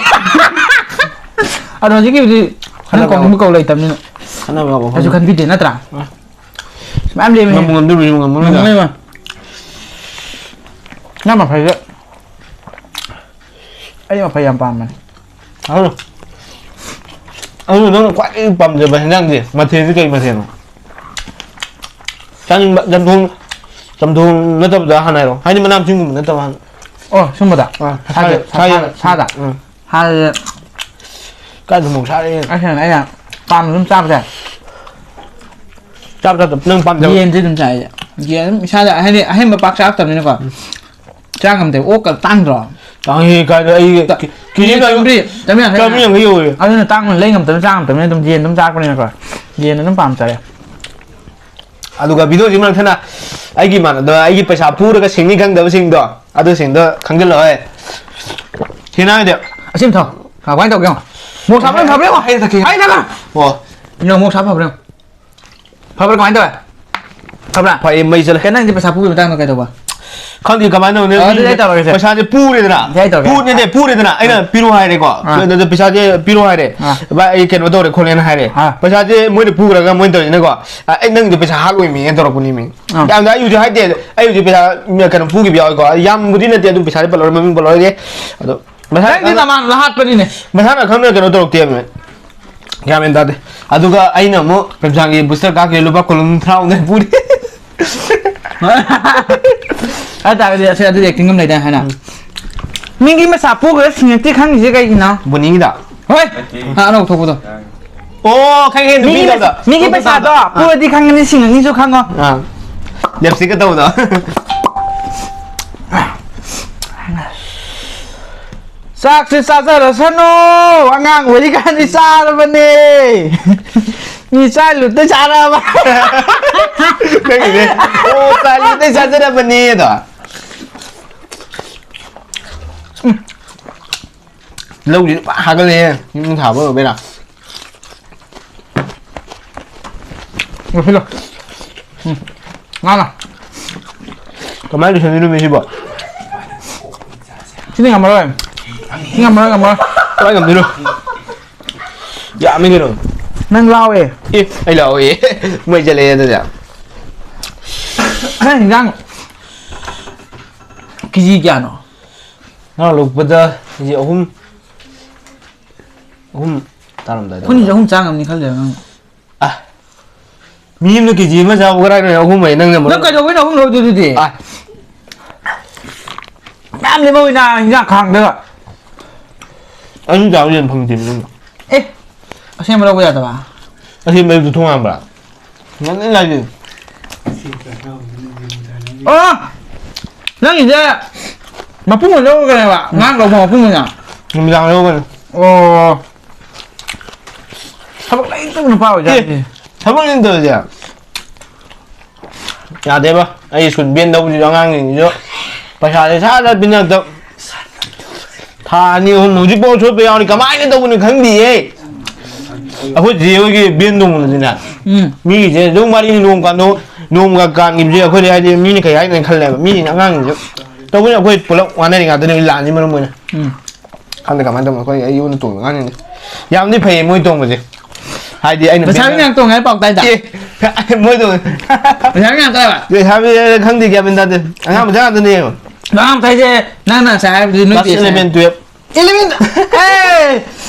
ꯑꯗꯣ ꯍꯧꯖꯤꯛꯀꯤꯕꯨꯗꯤ ꯅꯪ ꯈꯟꯅꯕ ꯀꯧꯅꯤꯡꯕ ꯀꯧ ꯂꯩꯇꯕꯅꯤꯅ꯫ ꯈꯟꯅꯕ ꯌꯥꯕ ꯀꯩꯁꯨ ꯋꯥꯐꯝ ꯈꯟꯕꯤꯗꯦ ꯅꯠꯇ꯭ꯔꯥ? ꯑ꯫ ꯃꯌꯥꯝ ꯂꯦꯝꯃꯦ꯫ ꯉꯝꯕꯨ ꯉꯝꯗꯣꯔꯤꯕꯅꯤ, ꯉꯝꯃꯔꯣꯏꯗ꯫ ꯉꯝꯃꯔꯣꯏꯕ꯫ ꯅꯪ ꯃꯐꯩꯗ ꯑꯩ ꯃꯐꯩ ꯌꯥꯝ ꯄꯥꯝꯕꯅꯦ꯫ ꯑꯗꯨ, ꯑꯗꯨ ꯅꯪꯅ ꯈ꯭ꯋꯥꯏꯗꯒꯤ ꯄꯥꯝꯖꯕ ꯍꯦꯟꯖꯥꯡꯗꯤ? ꯃꯊꯦꯜꯁꯤ ꯀꯩ ꯃꯊꯦꯜꯅꯣ? ꯆꯥꯅꯤꯡꯕ, ꯆꯝꯊꯣꯡ, ꯆꯝꯊꯣꯡ ꯅꯠꯇꯕꯗ ꯍꯥꯟꯅ ꯍꯥꯏꯔꯣ꯫ ꯍꯥꯏꯗꯤ ꯃꯅꯥ ꯃꯁꯤꯡꯒꯨꯝꯕ ꯅꯠꯇꯕ ꯍꯥꯟꯅ꯫ ꯑꯣ, ꯁꯨꯝꯕꯗ? ꯑꯥ, ꯁꯥꯗ, ꯁꯥ-, ꯁꯥꯗ, ꯁꯥꯗ, ꯁꯥꯗ꯫ ꯎꯝ꯫ ꯁꯥꯗ꯫ ꯀꯥꯏꯗ ꯃꯣꯔꯣꯛ ꯁꯥꯔꯦ? ꯑꯩꯅ, ꯑꯩꯅ ꯄꯥꯝꯅ ꯑꯗꯨꯝ ꯆꯥꯕꯁꯦ꯫ ꯆꯥꯕ ꯆꯥꯗꯕ ꯅꯪ ꯄꯥꯝꯖꯕ? ꯌꯦꯟꯁꯦ ꯑꯗꯨꯝ ꯆꯥꯏ ꯑꯩꯁꯦ꯫ ꯌꯦꯟ ꯑꯗꯨꯝ ꯏꯁꯥꯗ ꯍꯥꯏꯗꯤ ꯑꯍꯦꯟꯕ ꯄꯥꯛ ꯆꯥꯔꯛꯇꯕꯅꯤꯅꯀꯣ꯫ ꯎꯝ꯫ ꯆꯥ ꯉꯝꯗꯦ꯫ ꯑꯣꯛꯀ ꯇꯥꯡꯗ꯭ꯔꯣ? ꯇꯥꯡꯉꯤ ꯀꯥꯏꯗ ꯑꯩ ꯇ-, ꯀꯦ-, ꯀꯦꯖꯤ ꯀꯦꯖꯤ ꯑꯃꯗ ꯆꯥꯝꯃꯔꯤ, ꯆꯥꯝꯃꯔꯤ ꯌꯥꯡꯈꯩ꯫ ꯆꯥꯝꯃꯔꯤ ꯌꯥꯡꯈꯩ ꯌꯧꯋꯦ꯫ ꯑꯗꯨꯅ ꯇꯥꯡꯕꯅ ꯂꯩ ꯉꯝꯗꯕꯅꯤꯅ ꯆꯥ ꯉꯝꯗꯕꯅꯤꯅ ꯑꯗꯨꯝ ꯌꯦꯟ ꯑꯗꯨꯝ ꯆꯥꯔꯛꯄꯅꯤꯅꯀꯣ꯫ ꯌꯦꯟ ꯑꯗꯨꯝ ꯄꯥꯝꯖꯔꯦ꯫ ꯑꯗꯨꯒ video ꯁꯤ ꯃꯅꯥꯛꯊꯅ ꯑꯩꯒꯤ ꯏꯃꯥꯟꯅꯕ, ꯑꯩꯒꯤ ꯄꯩꯁꯥ ꯄꯨꯔꯒ ꯁꯤꯡꯅꯤ ꯈꯪꯗꯕꯁꯤꯡꯗꯣ, ꯑꯗꯨꯁꯤꯡꯗꯣ ꯈꯪꯖꯤꯜꯂꯣ, ꯍꯦ꯫ ꯁꯤ ꯅꯪꯗꯤ꯫ ꯑꯁꯤ ꯑꯃ ꯊꯛꯑꯣ꯫ ꯀꯃꯥꯏꯅ ꯇꯧꯒꯦ ꯌꯦꯡꯉꯣ꯫ ꯃꯣꯔꯣꯛ ꯁꯥꯕ ꯌꯥꯝ ꯐꯕ꯭ꯔꯥ ꯌꯦꯡꯉꯣ꯫ ꯑꯩ ꯊꯛꯀꯦ꯫ ꯑꯩ ꯊꯛꯀꯦ꯫ ꯑꯣ꯫ ꯌꯦꯡꯉꯣ, ꯃꯣꯔꯣꯛ ꯁꯥꯕ ꯐꯕ꯭ꯔꯥ ꯌꯦꯡꯉꯣ꯫ ꯐꯕ꯭ꯔꯥ, ꯀꯃꯥꯏꯅ ꯇꯧꯋꯦ? ꯐꯕ꯭ꯔꯥ? ꯐꯩ, ꯃꯩ ꯆꯠꯂꯦ꯫ ꯀꯩ, ꯅꯪꯗꯤ ꯄꯩꯁꯥ ꯄꯨꯕꯒꯤ ꯃꯇꯥꯡꯗ ꯀꯩꯗꯧꯕ? ꯈꯪꯗꯦ ꯀꯃꯥꯏꯅ ꯇꯧꯅꯤ꯫ ꯑꯣ, ꯑꯗꯨꯗꯤ ꯑꯩ ꯇꯧꯔꯒꯦꯁꯦ꯫ ꯄꯩꯁꯥꯁꯦ ꯄꯨꯔꯦꯗꯅ꯫ ꯑꯗꯨꯗꯤ ꯑꯩ ꯇꯧꯔꯒꯦ꯫ ꯄꯨ-, ꯅꯠꯇꯦ, ꯄꯨꯔꯦꯗꯅ꯫ ꯑꯩꯅ ꯑꯥ꯫ ꯄꯤꯔꯣ ꯍꯥꯏꯔꯦꯀꯣ꯫ ꯑꯥ꯫ ꯑꯗꯨꯗ ꯄꯩꯁꯥꯁꯦ ꯄꯤꯔꯣ ꯍꯥꯏꯔꯦ꯫ ꯑꯥ꯫ "ꯚꯥꯏ, ꯑꯩ ꯀꯩꯅꯣ ꯇꯧꯔꯦ ꯈꯣꯠꯂꯦꯅ" ꯍꯥꯏꯔꯦ꯫ ꯑꯥ꯫ ꯄꯩꯁꯥꯁꯦ ꯃꯣꯏꯅ ꯄꯨꯈ꯭ꯔꯒ ꯃꯣꯏꯅ ꯇꯧꯔꯤꯁꯤꯅꯀꯣ, "ꯑ, ꯑꯩ ꯅꯪꯒꯤꯗꯤ ꯄꯩꯁꯥ ꯍꯥꯠꯂꯣꯏꯃꯤ" ꯇꯧꯔꯛꯄꯅꯤꯃꯤ꯫ ꯑꯥ꯫ ꯌꯥꯝꯅ ꯑꯩ ꯍꯧꯖꯤꯛ ꯍꯥꯏꯗꯦ, ꯑꯩ ꯍꯧꯖꯤꯛ ꯄꯩꯁꯥ ꯀꯩꯅꯣ ꯄꯨꯈꯤꯕ ꯌꯥꯎꯋꯦꯀꯣ꯫ ꯌꯥꯝꯕꯨꯗꯤ ꯅꯠꯇꯦ, ꯑꯗꯨꯝ ꯄꯩꯁꯥꯗꯤ ꯄꯜꯂꯔꯣꯏ, ꯃꯃꯤꯡ ꯄꯜꯂꯔꯣꯏꯒꯦ꯫ ꯑꯗꯣ ꯃꯁꯥꯅ ꯅꯪꯗꯤ ꯈꯪꯅ ꯅꯃꯥꯡꯗ ꯍꯥꯠꯄꯅꯤꯅꯦ꯫ ꯃꯁꯥꯅ ꯈꯪꯅ ꯀꯩꯅꯣ ꯇꯧꯔꯛꯇꯦꯃꯤ꯫ ꯒ꯭ꯌꯥꯟ ꯃꯦꯟ ꯇꯥꯗꯦ꯫ ꯑꯗꯨꯒ ꯑꯩꯅ ꯑꯃꯨꯛ ꯔꯝꯖꯥꯟꯒꯤ ꯕꯨꯁꯇꯔ ꯀꯥꯞꯈꯤꯕ ꯂꯨꯄꯥ ꯀꯨꯟꯊ꯭ꯔꯥꯍꯨꯝꯗꯣꯏ ꯄꯨꯔꯤ꯫ ꯑꯗꯨ ꯇꯥꯔꯒꯗꯤ ꯑꯁꯤ ꯑꯗꯨꯗꯤ ꯑꯦꯛꯇꯤꯡ ꯑꯃ ꯂꯩꯗꯥꯏ ꯍꯥꯏꯅ꯫ ꯃꯤꯒꯤ ꯃꯆꯥ ꯄꯨꯈ꯭ꯔ ꯁꯤꯡꯉꯛꯇꯦ ꯈꯪꯉꯤꯁꯦ ꯀꯩꯒꯤꯅꯣ? ꯕꯣꯅꯤꯒꯤꯗ꯫ ꯍꯣꯏ꯫ ꯑꯥ, ꯑꯅꯧꯕ ꯊꯣꯛꯄꯗꯣ꯫ ꯑꯣ, ꯈꯪꯉꯦ, ꯃꯤꯒꯤ ꯅꯨꯄꯤꯗꯣ꯫ ꯃꯤꯒꯤ ꯄꯩꯁꯥꯗꯣ ꯑꯥ꯫ ꯄꯨꯔꯗꯤ ꯈꯪꯒꯅꯤ, ꯁꯤꯡꯉꯛꯅꯤꯁꯨ ꯈꯪꯉꯣ꯫ ꯑꯥ꯫ ꯂꯤꯞꯁꯇꯤꯛꯀ ꯇꯧꯕꯗꯣ꯫ ꯆꯥꯛꯁꯦ ꯆꯥꯖꯔꯁꯅꯨ, ꯑꯉꯥꯡ ꯑꯣꯏꯔꯤꯀꯥꯟꯗꯤ ꯆꯥꯔꯕꯅꯦ꯫ ꯃꯤ ꯆꯥꯏꯜꯍꯨꯗꯇ ꯆꯥꯔꯕ꯫ ꯅꯪꯒꯤꯁꯦ, ꯑꯣ, ꯆꯥꯏꯜꯍꯨꯗꯇ ꯆꯥꯖꯔꯕꯅꯦ ꯑꯗꯣ꯫ ꯎꯝ꯫ ꯂꯧꯁꯤꯗꯤ ꯄꯥꯛ ꯍꯥꯒꯠꯂꯦꯍꯦ, ꯌꯨꯝ ꯊꯥꯕ ꯑꯣꯏꯕꯩꯔꯥ? ꯂꯣꯏꯁꯤꯜꯂꯣ꯫ ꯎꯝ꯫ ꯉꯥꯅ꯫ ꯀꯃꯥꯏꯅ ꯂꯣꯏꯁꯤꯟꯗꯣꯏꯅꯣ ꯃꯤ ꯁꯤꯕꯣ? ꯁꯤꯗꯤ ꯉꯝꯃꯔꯣꯏ꯫ ꯁꯤ ꯉꯝꯃꯔꯣꯏ, ꯉꯝꯃꯔꯣꯏ꯫ ꯀꯃꯥꯏꯅ ꯉꯝꯗꯣꯏꯅꯣ? ꯌꯥꯝꯃꯤ ꯀꯩꯅꯣ꯫ ꯅꯪ ꯂꯥꯎꯋꯦ꯫ ꯑꯦ, ꯑꯩ ꯂꯥꯎꯋꯦ꯫ ꯃꯩ ꯆꯠꯂꯛꯑꯦ ꯑꯗꯨꯗꯤ꯫ ꯏꯟꯖꯥꯡ ꯀꯦꯖꯤ ꯀꯌꯥꯅꯣ? ꯉꯔꯥꯡ ꯂꯧꯕꯗ ꯀꯦꯖꯤ ꯑꯍꯨꯝ, ꯑꯍꯨꯝ ꯇꯥꯔꯝꯗꯥꯏꯗ ꯑꯩꯈꯣꯏꯅꯤꯁꯨ ꯑꯍꯨꯝ ꯆꯥ ꯉꯝꯅꯤ ꯈꯜꯂꯦꯕ ꯅꯪ꯫ ꯑ, ꯃꯤ ꯑꯃꯅ ꯀꯦꯖꯤ ꯑꯃ ꯆꯥꯕ ꯀꯔꯥꯏꯅꯣ? ꯑꯍꯨꯝ ꯍꯥꯏ, ꯅꯪꯅ ꯃꯔꯨ- ꯅꯪ ꯀꯩꯗꯧꯕꯩꯅꯣ ꯑꯍꯨꯝ ꯂꯧꯗꯣꯏꯗꯨꯗꯤ? ꯑ꯫ ꯃꯌꯥꯝ ꯂꯦꯝꯍꯧꯋꯤꯅ ꯏꯟꯖꯥꯡ ꯈꯥꯡꯗꯒ꯫ ꯑꯅꯤ ꯆꯥꯕ ꯌꯦꯟ ꯐꯪꯗꯦ ꯅꯪ꯫ ꯑꯦ, ꯑꯁꯦꯡꯕ ꯂꯧꯕ ꯌꯥꯗꯕ? ꯑꯁꯤ ꯃꯔꯨꯗꯨ ꯊꯣꯡ ꯍꯥꯡꯕ꯭ꯔꯥ? ꯉꯟꯅ ꯂꯥꯛꯏ꯫ ꯑꯣ! ꯅꯪꯒꯤꯁꯦ ꯃꯄꯨꯝ ꯑꯣꯏꯅ ꯂꯧꯔꯒꯅꯦꯕ? ꯉꯥ ꯂꯧꯕ ꯃꯄꯨꯝ ꯑꯣꯏꯅ? ꯅꯨꯃꯤꯗꯥꯡ ꯂꯧꯒꯅꯤ꯫ ꯑꯣ꯫ ꯊꯕꯛ ꯂꯩꯇꯕ ꯅꯨꯄꯥ ꯑꯣꯏꯖꯥꯠꯅꯤ꯫ ꯑꯦ, ꯊꯕꯛ ꯂꯩꯇꯕꯁꯦ ꯌꯥꯗꯦꯕ꯫ ꯑꯩ ꯁ꯭ꯀꯨꯜ ꯕꯦꯟ ꯂꯧꯕꯁꯤꯁꯨ ꯑꯉꯥꯡꯁꯤꯡꯁꯤꯁꯨ ꯄꯩꯁꯥꯁꯦ ꯁꯠ ꯁꯠ ꯄꯤꯅꯔꯛꯇꯕ꯫ ꯊꯥ ꯑꯅꯤ ꯑꯍꯨꯝ ꯍꯧꯖꯤꯛꯐꯥꯎ ꯁꯣꯠꯄ ꯌꯥꯎꯔꯤ꯫ ꯀꯃꯥꯏꯅ ꯇꯧꯕꯅꯣ ꯈꯪꯗꯤꯌꯦ꯫ ꯑꯩꯈꯣꯏ ꯆꯦ ꯍꯣꯏꯒꯤ ꯕꯦꯟ ꯇꯣꯡꯕꯗꯁꯨꯅꯦ, ꯎꯝ꯫ ꯃꯤꯒꯤꯁꯦ ꯑꯗꯨꯝ ꯋꯥꯔꯤꯅꯤ, ꯅꯣꯡ ꯀꯥꯟꯗꯣ, ꯅꯣꯡꯒ ꯀꯥꯟꯈꯤꯕꯁꯦ ꯑꯩꯈꯣꯏꯗꯤ ꯍꯥꯏꯗꯤ ꯃꯤꯅ ꯀꯩ ꯍꯥꯏꯅꯣ ꯈꯜꯂꯦꯕ꯫ ꯃꯤꯁꯤꯡ ꯑꯉꯥꯡꯁꯤꯡꯁꯨ ꯇꯧꯕꯅꯤ, ꯑꯩꯈꯣꯏ ꯄꯨꯂꯞ ꯋꯥꯅꯔꯤ ꯉꯥꯛꯇꯅꯦꯕ ꯂꯥꯟꯁꯤ ꯃꯔꯝ ꯑꯣꯏꯅ꯫ ꯎꯝ꯫ ꯈꯪꯗꯦ ꯀꯃꯥꯏꯅ ꯇꯧꯕꯅꯣ, ꯑꯩꯈꯣꯏ ꯑꯩ ꯌꯨꯝꯗ ꯇꯣꯡꯕ ꯑꯉꯥꯡꯁꯤꯡꯁꯦ꯫ ꯌꯥꯝꯗꯤ ꯐꯩꯌꯦ ꯃꯣꯏ ꯇꯣꯡꯕꯁꯦ꯫ ꯍꯥꯏꯗꯤ ꯑꯩꯅ ꯄꯩꯁꯥ ꯕꯦꯟꯗ ꯃꯌꯥꯝ ꯇꯣꯡꯉꯦ ꯍꯥꯏ ꯄꯥꯎ ꯇꯥꯏꯗ꯫ ꯑꯦ, ꯃꯣꯏ ꯇꯣꯡꯉꯦ꯫ ꯄꯩꯁꯥ ꯃꯌꯥꯝ ꯇꯣꯡꯉꯦꯕ? ꯄꯩꯁꯥ ꯈꯪꯗꯦ, ꯒ꯭ꯌꯥꯟ ꯃꯦꯟ ꯇꯥꯗꯦ꯫ ꯑꯉꯥꯡ ꯃꯆꯥ ꯉꯥꯛꯇꯅꯦ꯫ ꯑꯉꯥꯡ ꯃꯆꯥꯁꯦ ꯅꯪꯅ ꯉꯁꯥꯏ ꯍꯥꯏꯕꯗꯨꯗꯤ ꯅꯣꯏ class ꯆꯦꯁꯦ꯫ Eleven, twelve꯫ Eleven? ꯑꯦ!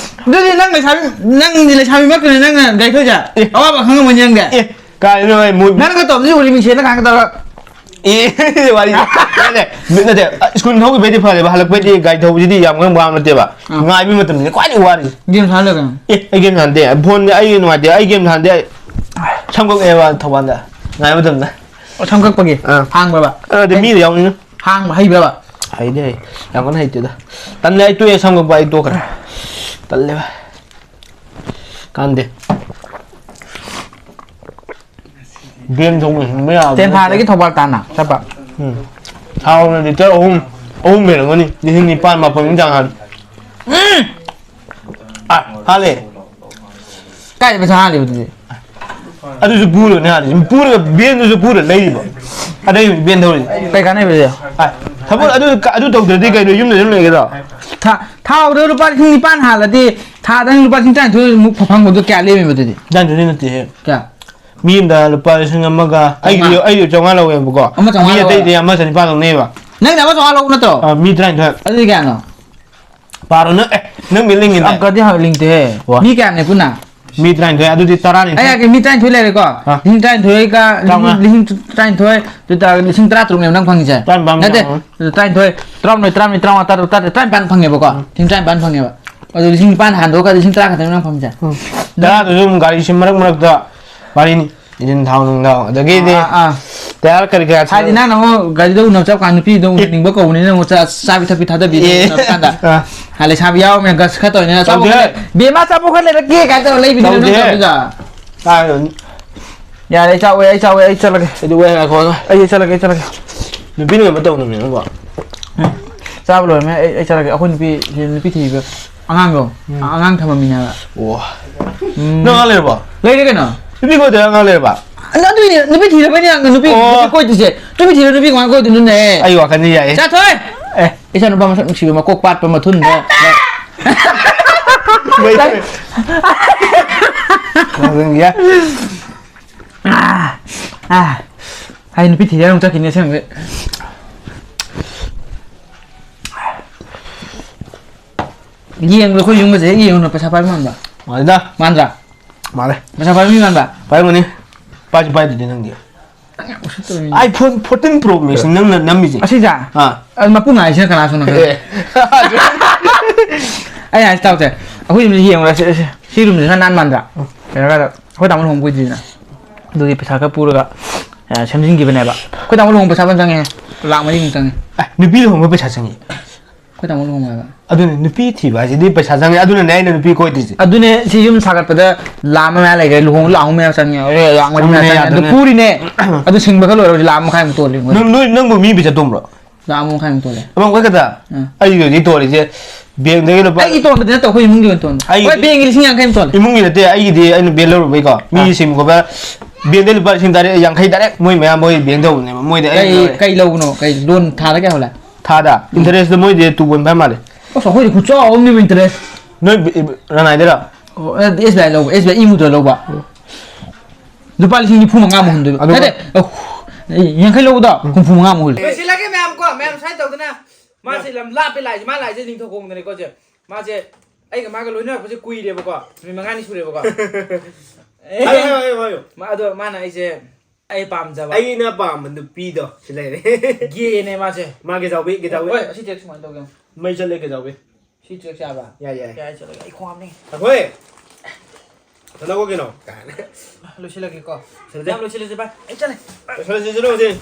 ꯑꯗꯨꯗꯤ ꯅꯪ ꯂꯩꯁꯥꯕꯤ, ꯅꯪꯗꯤ ꯂꯩꯁꯥꯕꯤꯃꯛꯇꯅꯦ ꯅꯪꯅ ꯒꯥꯔꯤ ꯊꯧꯔꯤꯁꯦ? ꯑꯦ꯫ ꯑꯋꯥꯕ ꯈꯪꯉꯝꯃꯣꯏꯅꯦ ꯅꯪꯗꯤ꯫ ꯑꯦ, ꯀꯥꯏꯗꯅꯣ ꯑꯩ ꯃꯣꯏ ꯅꯪꯒ ꯇꯧꯕꯁꯤ ꯎꯔꯤ ꯃꯤꯡꯁꯦꯜꯅ ꯈꯥꯡꯒ ꯇꯧꯔꯒ꯫ ꯑꯦ, ꯋꯥꯔꯤ ꯅꯠꯇꯦ, ꯅꯠꯇꯦ, ꯁ꯭ꯀꯨꯜ ꯊꯧꯈꯤꯕꯩꯗꯤ ꯐꯔꯦꯕ, ꯍꯜꯂꯛꯄꯩꯗꯤ ꯒꯥꯔꯤ ꯊꯧꯕꯁꯤꯗꯤ ꯌꯥꯝ ꯀꯟꯅ ꯋꯥꯕ ꯅꯠꯇꯦꯕ꯫ ꯑꯥ꯫ ꯉꯥꯏꯕ ꯃꯇꯝꯗꯅꯦ ꯈ꯭ꯋꯥꯏꯗꯒꯤ ꯋꯥꯔꯤꯁꯦ꯫ ꯒꯦꯝ ꯁꯥꯟꯅ ꯂꯩꯔꯒ꯫ ꯑꯦ, ꯑꯩ ꯒꯦꯝ ꯁꯥꯟꯅꯗꯦ, ꯐꯣꯟꯗꯤ ꯑꯩ ꯅꯨꯡꯉꯥꯏꯇꯦ, ꯑꯩ ꯒꯦꯝ ꯁꯥꯟꯅꯗꯦ, ꯑꯩ ꯁꯝ ꯀꯛꯑꯦꯕ ꯊꯧꯕꯥꯜꯗ ꯉꯥꯏꯕ ꯃꯇꯝꯗ꯫ ꯑꯣ, ꯁꯝ ꯀꯛꯄꯒꯤ? ꯑꯥ꯫ ꯍꯥꯡꯕ꯭ꯔꯕ? ꯑꯗꯤ ꯃꯤꯗ ꯌꯥꯎꯅꯤꯅ꯫ ꯍꯥꯡꯕ ꯍꯩꯕ꯭ꯔꯕ? ꯍꯩꯗꯤ ꯍꯩ, ꯌꯥꯝ ꯀꯟꯅ ꯍꯩꯇꯦꯗ꯫ ꯇꯜꯂꯦ, ꯑꯩ ꯇꯣꯛꯑꯦ, ꯁꯝ ꯀꯛꯄ ꯑꯩ ꯇꯣꯛꯈ꯭ꯔꯦ꯫ ꯇꯜꯂꯦꯕ꯫ ꯀꯥꯟꯗꯦ꯫ ꯒꯦꯝ ꯊꯣꯡꯕ ꯍꯤꯡꯕ ꯌꯥꯕ ꯇꯦꯟꯊꯥꯗꯒꯤ ꯅꯠꯇꯦ꯫ ꯊꯧꯕꯥꯜ ꯇꯥꯟꯅ ꯆꯠꯄ꯫ ꯎꯝ꯫ ꯊꯥꯎꯅ ꯂꯤꯇꯔ ꯑꯍꯨꯝ, ꯑꯍꯨꯝ ꯂꯩꯔꯝꯒꯅꯤ꯫ ꯂꯤꯁꯤꯡ ꯅꯤꯄꯥꯟ ꯃꯥꯄꯟꯒꯤ ꯆꯥꯡ ꯍꯥꯜꯂꯦ꯫ ꯎꯝ! ꯑꯥ, ꯍꯥꯜꯂꯦ꯫ ꯀꯥꯏꯗ ꯄꯩꯁꯥ ꯍꯥꯜꯂꯤꯕ ꯑꯗꯨꯗꯤ? ꯑꯗꯨꯁꯨ ꯄꯨꯔꯒꯅꯦ ꯍꯥꯜꯂꯤꯁꯦ꯫ ꯄꯨꯔꯒ ꯚꯦꯟꯗꯨꯁꯨ ꯄꯨꯔ ꯂꯩꯔꯤꯕ꯫ ꯑꯗꯩ ꯚꯦꯟ ꯊꯧꯔꯤꯁꯦ꯫ ꯀꯩ ꯀꯥꯟꯅꯩꯕ ꯑꯗꯨꯗꯤ? ꯑꯥ, ꯊꯕꯛ ꯑꯗꯨ, ꯑꯗꯨ ꯇꯧꯗ꯭ꯔꯗꯤ ꯀꯩꯅꯣ ꯌꯨꯝꯗ ꯑꯗꯨꯝ ꯂꯩꯒꯗ꯭ꯔꯣ? ꯊꯥ-, ꯊꯥꯎꯗ ꯂꯨꯄꯥ ꯂꯤꯁꯤꯡ ꯅꯤꯄꯥꯟ ꯍꯥꯜꯂꯗꯤ ꯊꯥꯗ ꯅꯪ ꯂꯨꯄꯥ ꯂꯤꯁꯤꯡ ꯇꯔꯥꯅꯤꯊꯣꯏ ꯃꯨꯛ ꯐꯪꯕꯗꯣ ꯀꯌꯥ ꯂꯦꯝꯃꯤꯕ ꯑꯗꯨꯗꯤ? ꯇꯔꯥꯅꯤꯊꯣꯏ ꯅꯠꯇꯦꯍꯦ꯫ ꯀꯌꯥ? ꯃꯤ ꯑꯃꯗ ꯂꯨꯄꯥ ꯂꯤꯁꯤꯡ ꯑꯃꯒ, ꯑꯩꯒꯤꯗꯤ, ꯆꯥꯝꯃꯉꯥ꯫ ꯑꯩꯗꯤ ꯆꯥꯝꯃꯉꯥ ꯂꯧꯋꯦꯕꯀꯣ꯫ ꯑꯃ ꯆꯥꯝꯃꯉꯥ ꯃꯤ ꯂꯧꯋꯦꯕ꯫ ꯑꯇꯩꯗꯤ ꯑꯃ ꯆꯅꯤꯄꯥꯟ ꯂꯧꯅꯩꯕ꯫ ꯅꯪꯅ ꯑꯃ ꯆꯥꯝꯃꯉꯥ ꯂꯧꯕ ꯅꯠꯇ꯭ꯔꯣ? ꯑ, ꯃꯤ ꯇꯔꯥꯅꯤꯊꯣꯏ꯫ ꯑꯗꯨꯗꯤ ꯀꯌꯥꯅꯣ? ꯄꯥꯔꯣ ꯅꯪ, ꯑꯦ, ꯅꯪ ꯃꯤ ꯂꯤꯡꯉꯤꯅꯦ꯫ ꯑꯪꯀꯗꯤ ꯍꯥꯟꯅ ꯂꯤꯡꯗꯦꯍꯦ꯫ ꯋꯥ꯫ ꯃꯤ ꯀꯌꯥꯅꯦ ꯄꯨꯟꯅ? ꯃꯤ ꯇꯔꯥꯅꯤꯊꯣꯏ, ꯑꯗꯨꯗꯤ ꯇꯔꯥꯅꯤꯊꯣꯏ꯫ ꯑꯩ ꯍꯥꯏꯒꯦ, ꯃꯤ ꯇꯔꯥꯅꯤꯊꯣꯏ ꯂꯩꯔꯦꯀꯣ꯫ ꯑ꯫ ꯂꯤꯁꯤꯡ ꯇꯔꯥꯅꯤꯊꯣꯏꯒ ꯆꯥꯝꯃꯉꯥ꯫ ꯂꯤꯁꯤꯡ, ꯂꯤꯁꯤꯡ ꯇꯔꯥꯅꯤꯊꯣꯏ, ꯑꯗꯨ ꯇꯥꯔꯒꯗꯤ ꯂꯤꯁꯤꯡ ꯇꯔꯥ ꯇꯔꯨꯛꯅꯦꯕ ꯅꯪ ꯐꯪꯉꯤꯁꯦ꯫ ꯇꯔꯥꯅꯤꯄꯥꯟ ꯅꯠꯇꯦ, ꯆꯥꯝꯃꯉꯥ꯫ ꯑꯗꯨ ꯇꯔꯥꯅꯤꯊꯣꯏ, ꯇꯔꯥꯍꯨꯝꯗꯣꯏ, ꯇꯔꯥꯃꯔꯤ, ꯇꯔꯥꯃꯉꯥ, ꯇꯔꯥ ꯇꯔꯨꯛ, ꯇꯔꯥꯇꯔꯦꯠ, ꯇꯔꯥꯅꯤꯄꯥꯟ ꯐꯪꯉꯦꯕꯀꯣ꯫ ꯎꯝ꯫ ꯂꯤꯁꯤꯡ ꯇꯔꯥꯅꯤꯄꯥꯟ ꯐꯪꯉꯦꯕ꯫ ꯑꯗꯨ ꯂꯤꯁꯤꯡ ꯅꯤꯄꯥꯟ ꯍꯟꯗꯣꯛꯑꯒ ꯂꯤꯁꯤꯡ ꯇꯔꯥ ꯈꯛꯇꯅꯦ ꯅꯪ ꯐꯪꯉꯤꯁꯦ꯫ ꯎꯝ꯫ ꯇꯔꯥꯗꯨꯁꯨ ꯑꯗꯨꯝ ꯒꯥꯔꯤ ꯁꯤ ꯃꯔꯛ ꯃꯔꯛꯇ ꯋꯥꯔꯤꯅꯤ꯫ ꯏꯟꯖꯤꯟ ꯊꯥꯎ ꯅꯨꯡ ꯊꯥꯎ, ꯑꯗꯒꯤꯗꯤ ꯑꯥ, ꯑꯥ꯫ ꯇꯌꯥꯔ ꯀꯔꯤ ꯀꯔꯥ ꯍꯥꯏꯗꯤ ꯅꯪꯅ ꯑꯃꯨꯛ ꯒꯥꯔꯤꯗꯣ ꯎꯅꯕ ꯆꯠꯄ ꯀꯥꯟꯗ ꯅꯨꯄꯤꯗꯣ ꯑꯦ꯫ ꯎꯅꯅꯤꯡꯕ ꯀꯧꯕꯅꯤꯅ ꯑꯃꯨꯛ ꯆꯥ-, ꯆꯥꯕꯤ ꯊꯛꯄꯤ ꯊꯥꯗꯕꯤꯗꯣ ꯑꯦ꯫ ꯎꯅꯕ ꯀꯥꯟꯗ꯫ ꯑꯥ꯫ ꯍꯥ, ꯂꯩꯁꯥꯕꯤ ꯌꯥꯎꯔꯝꯃꯦ, ꯒꯁ ꯈꯔ ꯇꯧꯔꯤꯅꯦ, "ꯑꯆꯥꯄꯣꯠ ꯈꯔ ꯇꯧꯗꯦ꯫ ꯂꯩ-, ꯕꯦꯝꯃ, ꯑꯆꯥꯄꯣꯠ ꯈꯔ ꯂꯩꯔꯛꯀꯦ" ꯀꯥꯏꯅ ꯇꯧꯔ ꯂꯩꯕꯤꯗꯨꯅꯦ ꯅꯪ ꯇꯧꯗꯦ꯫ ꯇꯧꯔꯤꯗꯣ꯫ ꯀꯥꯏꯗꯅꯣ? ꯌꯥꯔꯦ, ꯑꯩ ꯆꯥꯛ ꯑꯣꯏ, ꯑꯩ ꯆꯥꯛ ꯑꯣꯏ, ꯑꯩ ꯆꯠꯂꯒꯦ꯫ ꯑꯗꯨ ꯑꯣꯏ ꯉꯥꯏꯈꯣ꯫ ꯑꯩ, ꯑꯩ ꯆꯠꯂꯒꯦ, ꯑꯩ ꯆꯠꯂꯒꯦ꯫ ꯅꯨꯄꯤꯅ ꯀꯩꯅꯣ ꯇꯧꯅꯕꯅꯦ ꯅꯪꯕꯣ꯫ ꯎꯝ꯫ ꯆꯥꯕ ꯂꯣꯏꯔꯝꯃꯦ, ꯑꯩ, ꯑꯩ ꯆꯠꯂꯒꯦ꯫ ꯑꯩꯈꯣꯏ ꯅꯨꯄꯤ, ꯅꯨꯄꯤ ꯊꯤꯕ ꯑꯉꯥꯡꯗꯣ, ꯎꯝ꯫ ꯑꯉꯥꯡ ꯊꯝꯃꯝꯃꯤꯅꯦ ꯍꯥꯏꯕ꯫ ꯑꯣ꯫ ꯎꯝ꯫ ꯅꯪ ꯑꯉꯥꯡ ꯂꯩꯔꯕꯣ? ꯂꯩꯔꯦ ꯀꯩꯅꯣ꯫ ꯅꯨꯄꯤ ꯀꯣꯏꯗꯕ ꯑꯉꯥꯡ ꯂꯩꯔꯕ? ꯑꯗꯨ, ꯑꯗꯨꯏꯅꯦ, ꯅꯨꯄꯤ ꯊꯤꯔꯕꯩꯅꯦ ꯅꯨꯄꯤ, ꯑꯣ꯫ ꯅꯨꯄꯤ ꯀꯣꯏꯗ꯭ꯔꯤꯁꯦ꯫ ꯅꯨꯄꯤ ꯊꯤꯔ ꯅꯨꯄꯤ ꯀꯃꯥꯏꯅ ꯀꯣꯏꯗꯣꯏꯅꯣꯅꯦ? ꯑꯩ ꯋꯥꯈꯜꯗꯤ ꯌꯥꯏꯌꯦ꯫ ꯆꯠꯊꯣꯏ! ꯑꯦ꯫ ꯏꯆꯥ ꯅꯨꯄꯥ ꯃꯁꯛ ꯅꯨꯡꯁꯤꯕ ꯃꯀꯣꯛ ꯄꯥꯠꯄ ꯃꯊꯨꯟꯗ꯫ ꯃꯩ ꯇꯥꯏ꯫ ꯌꯥꯏ꯫ ꯑꯥ, ꯑꯥ꯫ ꯑꯩ ꯅꯨꯄꯤ ꯊꯤꯔ ꯑꯃꯨꯛ ꯆꯠꯈꯤꯅꯤ ꯑꯁꯦꯡꯕꯩ꯫ ꯌꯦꯡꯕꯗ ꯑꯩꯈꯣꯏ ꯌꯨꯝꯒꯁꯦ ꯍꯦꯛ ꯌꯦꯡꯉꯨꯅ ꯄꯩꯁꯥ ꯄꯥꯏꯕ ꯃꯥꯟꯕ꯫ ꯃꯥꯜꯂꯤꯗ꯫ ꯃꯥꯟꯗ꯭ꯔꯥ? ꯃꯥꯜꯂꯦ꯫ ꯄꯩꯁꯥ ꯄꯥꯏꯕ ꯃꯤ ꯃꯥꯟꯕ꯫ ꯄꯥꯏꯔꯝꯒꯅꯤ꯫ ꯄꯥꯏꯁꯨ ꯄꯥꯏꯗꯨꯗꯤ ꯅꯪꯗꯤ꯫ ꯎꯁꯤꯠꯇꯕ ꯃꯤ꯫ iPhone fourteen Pro Max ꯅꯪꯅ ꯅꯝꯃꯤꯁꯦ꯫ ꯑꯁꯤꯁꯦ? ꯑꯥ꯫ ꯑꯗꯨ ꯃꯄꯨ ꯉꯥꯏꯁꯤꯅ ꯀꯅꯥ ꯁꯣꯝꯅ ꯈꯪ-? ꯑꯦ꯫ ꯑꯩ ꯍꯥꯏꯁꯤ ꯇꯥꯎꯁꯦ꯫ ꯑꯩꯈꯣꯏ ꯌꯨꯝꯁꯦ ꯌꯦꯡꯉꯨꯔ ꯁꯤ, ꯁꯤ, ꯁꯤ ꯔꯨꯝꯁꯦ ꯈꯔ ꯅꯥꯟ ꯃꯥꯟꯗ꯭ꯔꯥ? ꯎꯝ꯫ ꯀꯩꯅꯣ ꯀꯥꯏꯗ, ꯑꯩꯈꯣꯏ ꯇꯥꯃꯣ ꯂꯨꯍꯣꯡꯕ ꯀꯨꯏꯗ꯭ꯔꯤꯗꯅ꯫ ꯑꯗꯨꯒꯤ ꯄꯩꯁꯥ ꯈꯔ ꯄꯨꯔꯒ, ꯑ, ꯁꯦꯝꯖꯤꯟꯈꯤꯕꯅꯦꯕ꯫ ꯑꯩꯈꯣꯏ ꯇꯥꯃꯣ ꯂꯨꯍꯣꯡꯕ ꯄꯩꯁꯥ ꯐꯅ ꯆꯪꯉꯦ꯫ ꯂꯥꯛ ꯃꯔꯤꯃꯨꯛ ꯆꯪꯉꯦ꯫ ꯑꯦ, ꯅꯨꯄꯤ ꯂꯨꯍꯣꯡꯕ ꯄꯩꯁꯥ ꯆꯪꯉꯤ? ꯑꯩꯈꯣꯏ ꯇꯥꯃꯣ ꯂꯨꯍꯣꯡꯕ ꯍꯥꯏꯕ꯫ ꯑꯗꯨꯅꯤ, ꯅꯨꯄꯤ ꯊꯤꯕ ꯍꯥꯏꯁꯤꯗꯤ ꯄꯩꯁꯥ ꯆꯪꯉꯤ꯫ ꯑꯗꯨꯅꯅꯦ ꯑꯩꯅ ꯅꯨꯄꯤ ꯀꯣꯏꯗ꯭ꯔꯤꯁꯦ꯫ ꯑꯗꯨꯅꯦ, ꯁꯤ ꯌꯨꯝ ꯁꯥꯒꯠꯄꯗ ꯂꯥꯛ ꯑꯃ ꯃꯌꯥ ꯂꯩꯈ꯭ꯔꯦ, ꯂꯨꯍꯣꯡꯕ ꯂꯥꯛ ꯑꯍꯨꯝ ꯃꯌꯥ ꯆꯪꯉꯦ, ꯑꯗꯨꯅꯦ, ꯂꯥꯛ ꯃꯔꯤ ꯃꯌꯥ ꯑꯗꯨꯅꯦ, ꯆꯪꯉꯦ꯫ ꯑꯗꯨ ꯑꯗꯨꯅꯦ꯫ ꯄꯨꯔꯤꯅꯦ꯫ ꯑꯗꯨ ꯁꯤꯡꯕ ꯈꯔ ꯂꯣꯏꯔꯕꯗꯤ ꯂꯥꯛ ꯑꯃ ꯃꯈꯥꯏꯃꯨꯛ ꯇꯣꯜꯂꯤ, ꯃꯣꯏ꯫ ꯅꯪ, ꯅꯣꯏ, ꯅꯪꯕꯨ ꯃꯤ ꯄꯩꯁꯥ ꯇꯣꯡꯕ꯭ꯔꯣ? ꯂꯥꯛ ꯑꯃ ꯃꯈꯥꯏꯃꯨꯛ ꯇꯣꯜꯂꯦ꯫ ꯑꯃ ꯃꯈꯥꯏ ꯈꯛꯇ? ꯎꯝ꯫ ꯑꯩꯒꯤ ꯍꯧꯖꯤꯛ ꯇꯣꯜꯂꯤꯁꯦ, ꯕꯦꯡꯗꯒꯤ ꯂꯨꯄꯥ ꯑꯩꯒꯤ ꯇꯣꯟꯕꯗꯤ ꯅꯠꯇꯦ, ꯑꯩꯈꯣꯏ ꯏꯃꯨꯡꯒꯤ ꯑꯣꯏꯅ ꯇꯣꯟꯕ꯫ ꯑꯩꯒꯤ ꯍꯣꯏ, ꯕꯦꯡꯒꯤ ꯂꯤꯁꯤꯡ ꯌꯥꯡꯈꯩ ꯑꯃ ꯇꯣꯜꯂꯦ꯫ ꯏꯃꯨꯡꯒꯤ ꯅꯠꯇꯦ, ꯑꯩꯒꯤꯗꯤ ꯑꯩꯅ ꯕꯦꯡ ꯂꯧꯔꯨꯕꯩꯀꯣ, ꯃꯤꯒꯤ ꯑꯥ꯫ ꯁꯤꯝ ꯈꯣꯠꯄ, ꯕꯦꯡꯗ ꯂꯨꯄꯥ ꯂꯤꯁꯤꯡ ꯇꯔꯦꯠ, ꯌꯥꯡꯈꯩ ꯗꯥꯏꯔꯦꯛ ꯃꯣꯏ ꯃꯌꯥꯝ ꯃꯣꯏ ꯕꯦꯡ ꯇꯧꯕꯅꯦꯕ, ꯃꯣꯏꯗ ꯑꯩ ꯀꯩ, ꯂꯧꯔꯦ꯫ ꯀꯩ ꯂꯧꯕꯅꯣ? ꯀꯩ ꯂꯣꯟ ꯊꯥꯗ ꯀꯌꯥ ꯍꯨꯜꯂꯦ? ꯊꯥꯗ? ꯎꯝ꯫ Interest ꯇꯣ ꯃꯣꯏꯗꯤ two point five ꯃꯥꯜꯂꯦ꯫ ꯑꯁ, ꯑꯩꯈꯣꯏꯗꯤ ꯈꯨꯆꯥꯎ ꯑꯃꯅꯦꯕ interest꯫ ꯅꯣꯏ ꯕ-, ꯔꯅꯥꯏꯗꯔ? ꯑꯣ, ꯑꯦ, S B I ꯂꯧꯕ, S B I e-Mudra ꯂꯧꯕ꯫ ꯂꯨꯄꯥ ꯂꯤꯁꯤꯡ ꯅꯤꯐꯨ ꯃꯉꯥꯃꯨꯛ ꯍꯨꯟꯗꯣꯏꯕ꯫ ꯑꯗꯨꯒ ꯅꯠꯇꯦ, ꯑ, ꯌꯥꯡꯈꯩ ꯂꯧꯕꯗꯣ, ꯎꯝ꯫ ꯍꯨꯝꯐꯨ ꯃꯉꯥꯃꯨꯛ ꯍꯨꯜꯂꯦ꯫ ꯂꯣꯏꯁꯤꯜꯂꯒꯦ ꯃꯌꯥꯝ ꯀꯣ, ꯃꯌꯥꯝ ꯁꯨꯃꯥꯏꯅ ꯇꯧꯗꯅ꯫ ꯃꯥꯁꯦ ꯂꯝ ꯂꯥꯞꯄꯦ ꯂꯥꯛꯏꯁꯦ, ꯃꯥ ꯂꯥꯛꯏꯁꯦ ꯅꯤꯡꯊꯧꯈꯣꯡꯗꯅꯦꯀꯣ ꯁꯦ꯫ ꯃꯥꯁꯦ ꯑꯩꯒ ꯃꯥꯒ ꯂꯣꯏꯅꯔꯛꯄꯁꯦ ꯀꯨꯏꯔꯦꯕꯀꯣ, ꯅꯨꯃꯤꯠ ꯃꯉꯥꯅꯤ ꯁꯨꯔꯦꯕꯀꯣ꯫ ꯍꯥꯏꯌꯣ, ꯍꯥꯏꯌꯣ, ꯍꯥꯏꯌꯣ, ꯍꯥꯏꯌꯣ꯫ ꯃꯥ-, ꯑꯗꯣ ꯃꯥꯅ ꯑꯩꯁꯦ, ꯑꯩ ꯄꯥꯝꯖꯕ꯫ ꯑꯩꯅ ꯄꯥꯝꯕ ꯅꯨꯄꯤꯗꯣ ꯁꯤ ꯂꯩꯔꯦ꯫ Gay ꯅꯦ ꯃꯥꯁꯦ꯫ ꯃꯥ ꯒꯦꯖꯥꯎꯕꯤ, ꯒꯦꯖꯥꯎꯕꯤ꯫ ꯍꯣꯏ, ꯑꯁꯤ text ꯁꯨꯃꯥꯏꯅ ꯇꯧꯒꯦ꯫ ꯃꯩ ꯆꯠꯂꯦ ꯒꯦꯖꯥꯎꯕꯤ꯫ ꯁꯤ text ꯌꯥꯕ꯭ꯔꯥ? ꯌꯥꯏ, ꯌꯥꯏ꯫ ꯌꯥꯏ, ꯆꯠꯂꯒꯦ꯫ ꯑꯩ ꯈꯣꯡ ꯍꯥꯝꯅꯤꯡꯉꯦ꯫ ꯑꯩꯈꯣꯏ꯫ ꯆꯠꯂꯒꯣ ꯀꯩꯅꯣ? ꯀꯥꯏꯅ꯫ ꯂꯣꯏꯁꯤꯜꯂꯒꯦꯀꯣ꯫ ꯁꯤꯜꯂꯁꯦ꯫ ꯌꯥꯝ ꯂꯣꯏꯁꯤꯜꯂꯁꯦ ꯚꯥꯏ꯫ ꯑꯩ ꯆꯠꯂꯦ꯫ ꯂꯣꯏꯁꯤꯜꯂꯁꯤ, ꯆꯠꯂꯁꯤ꯫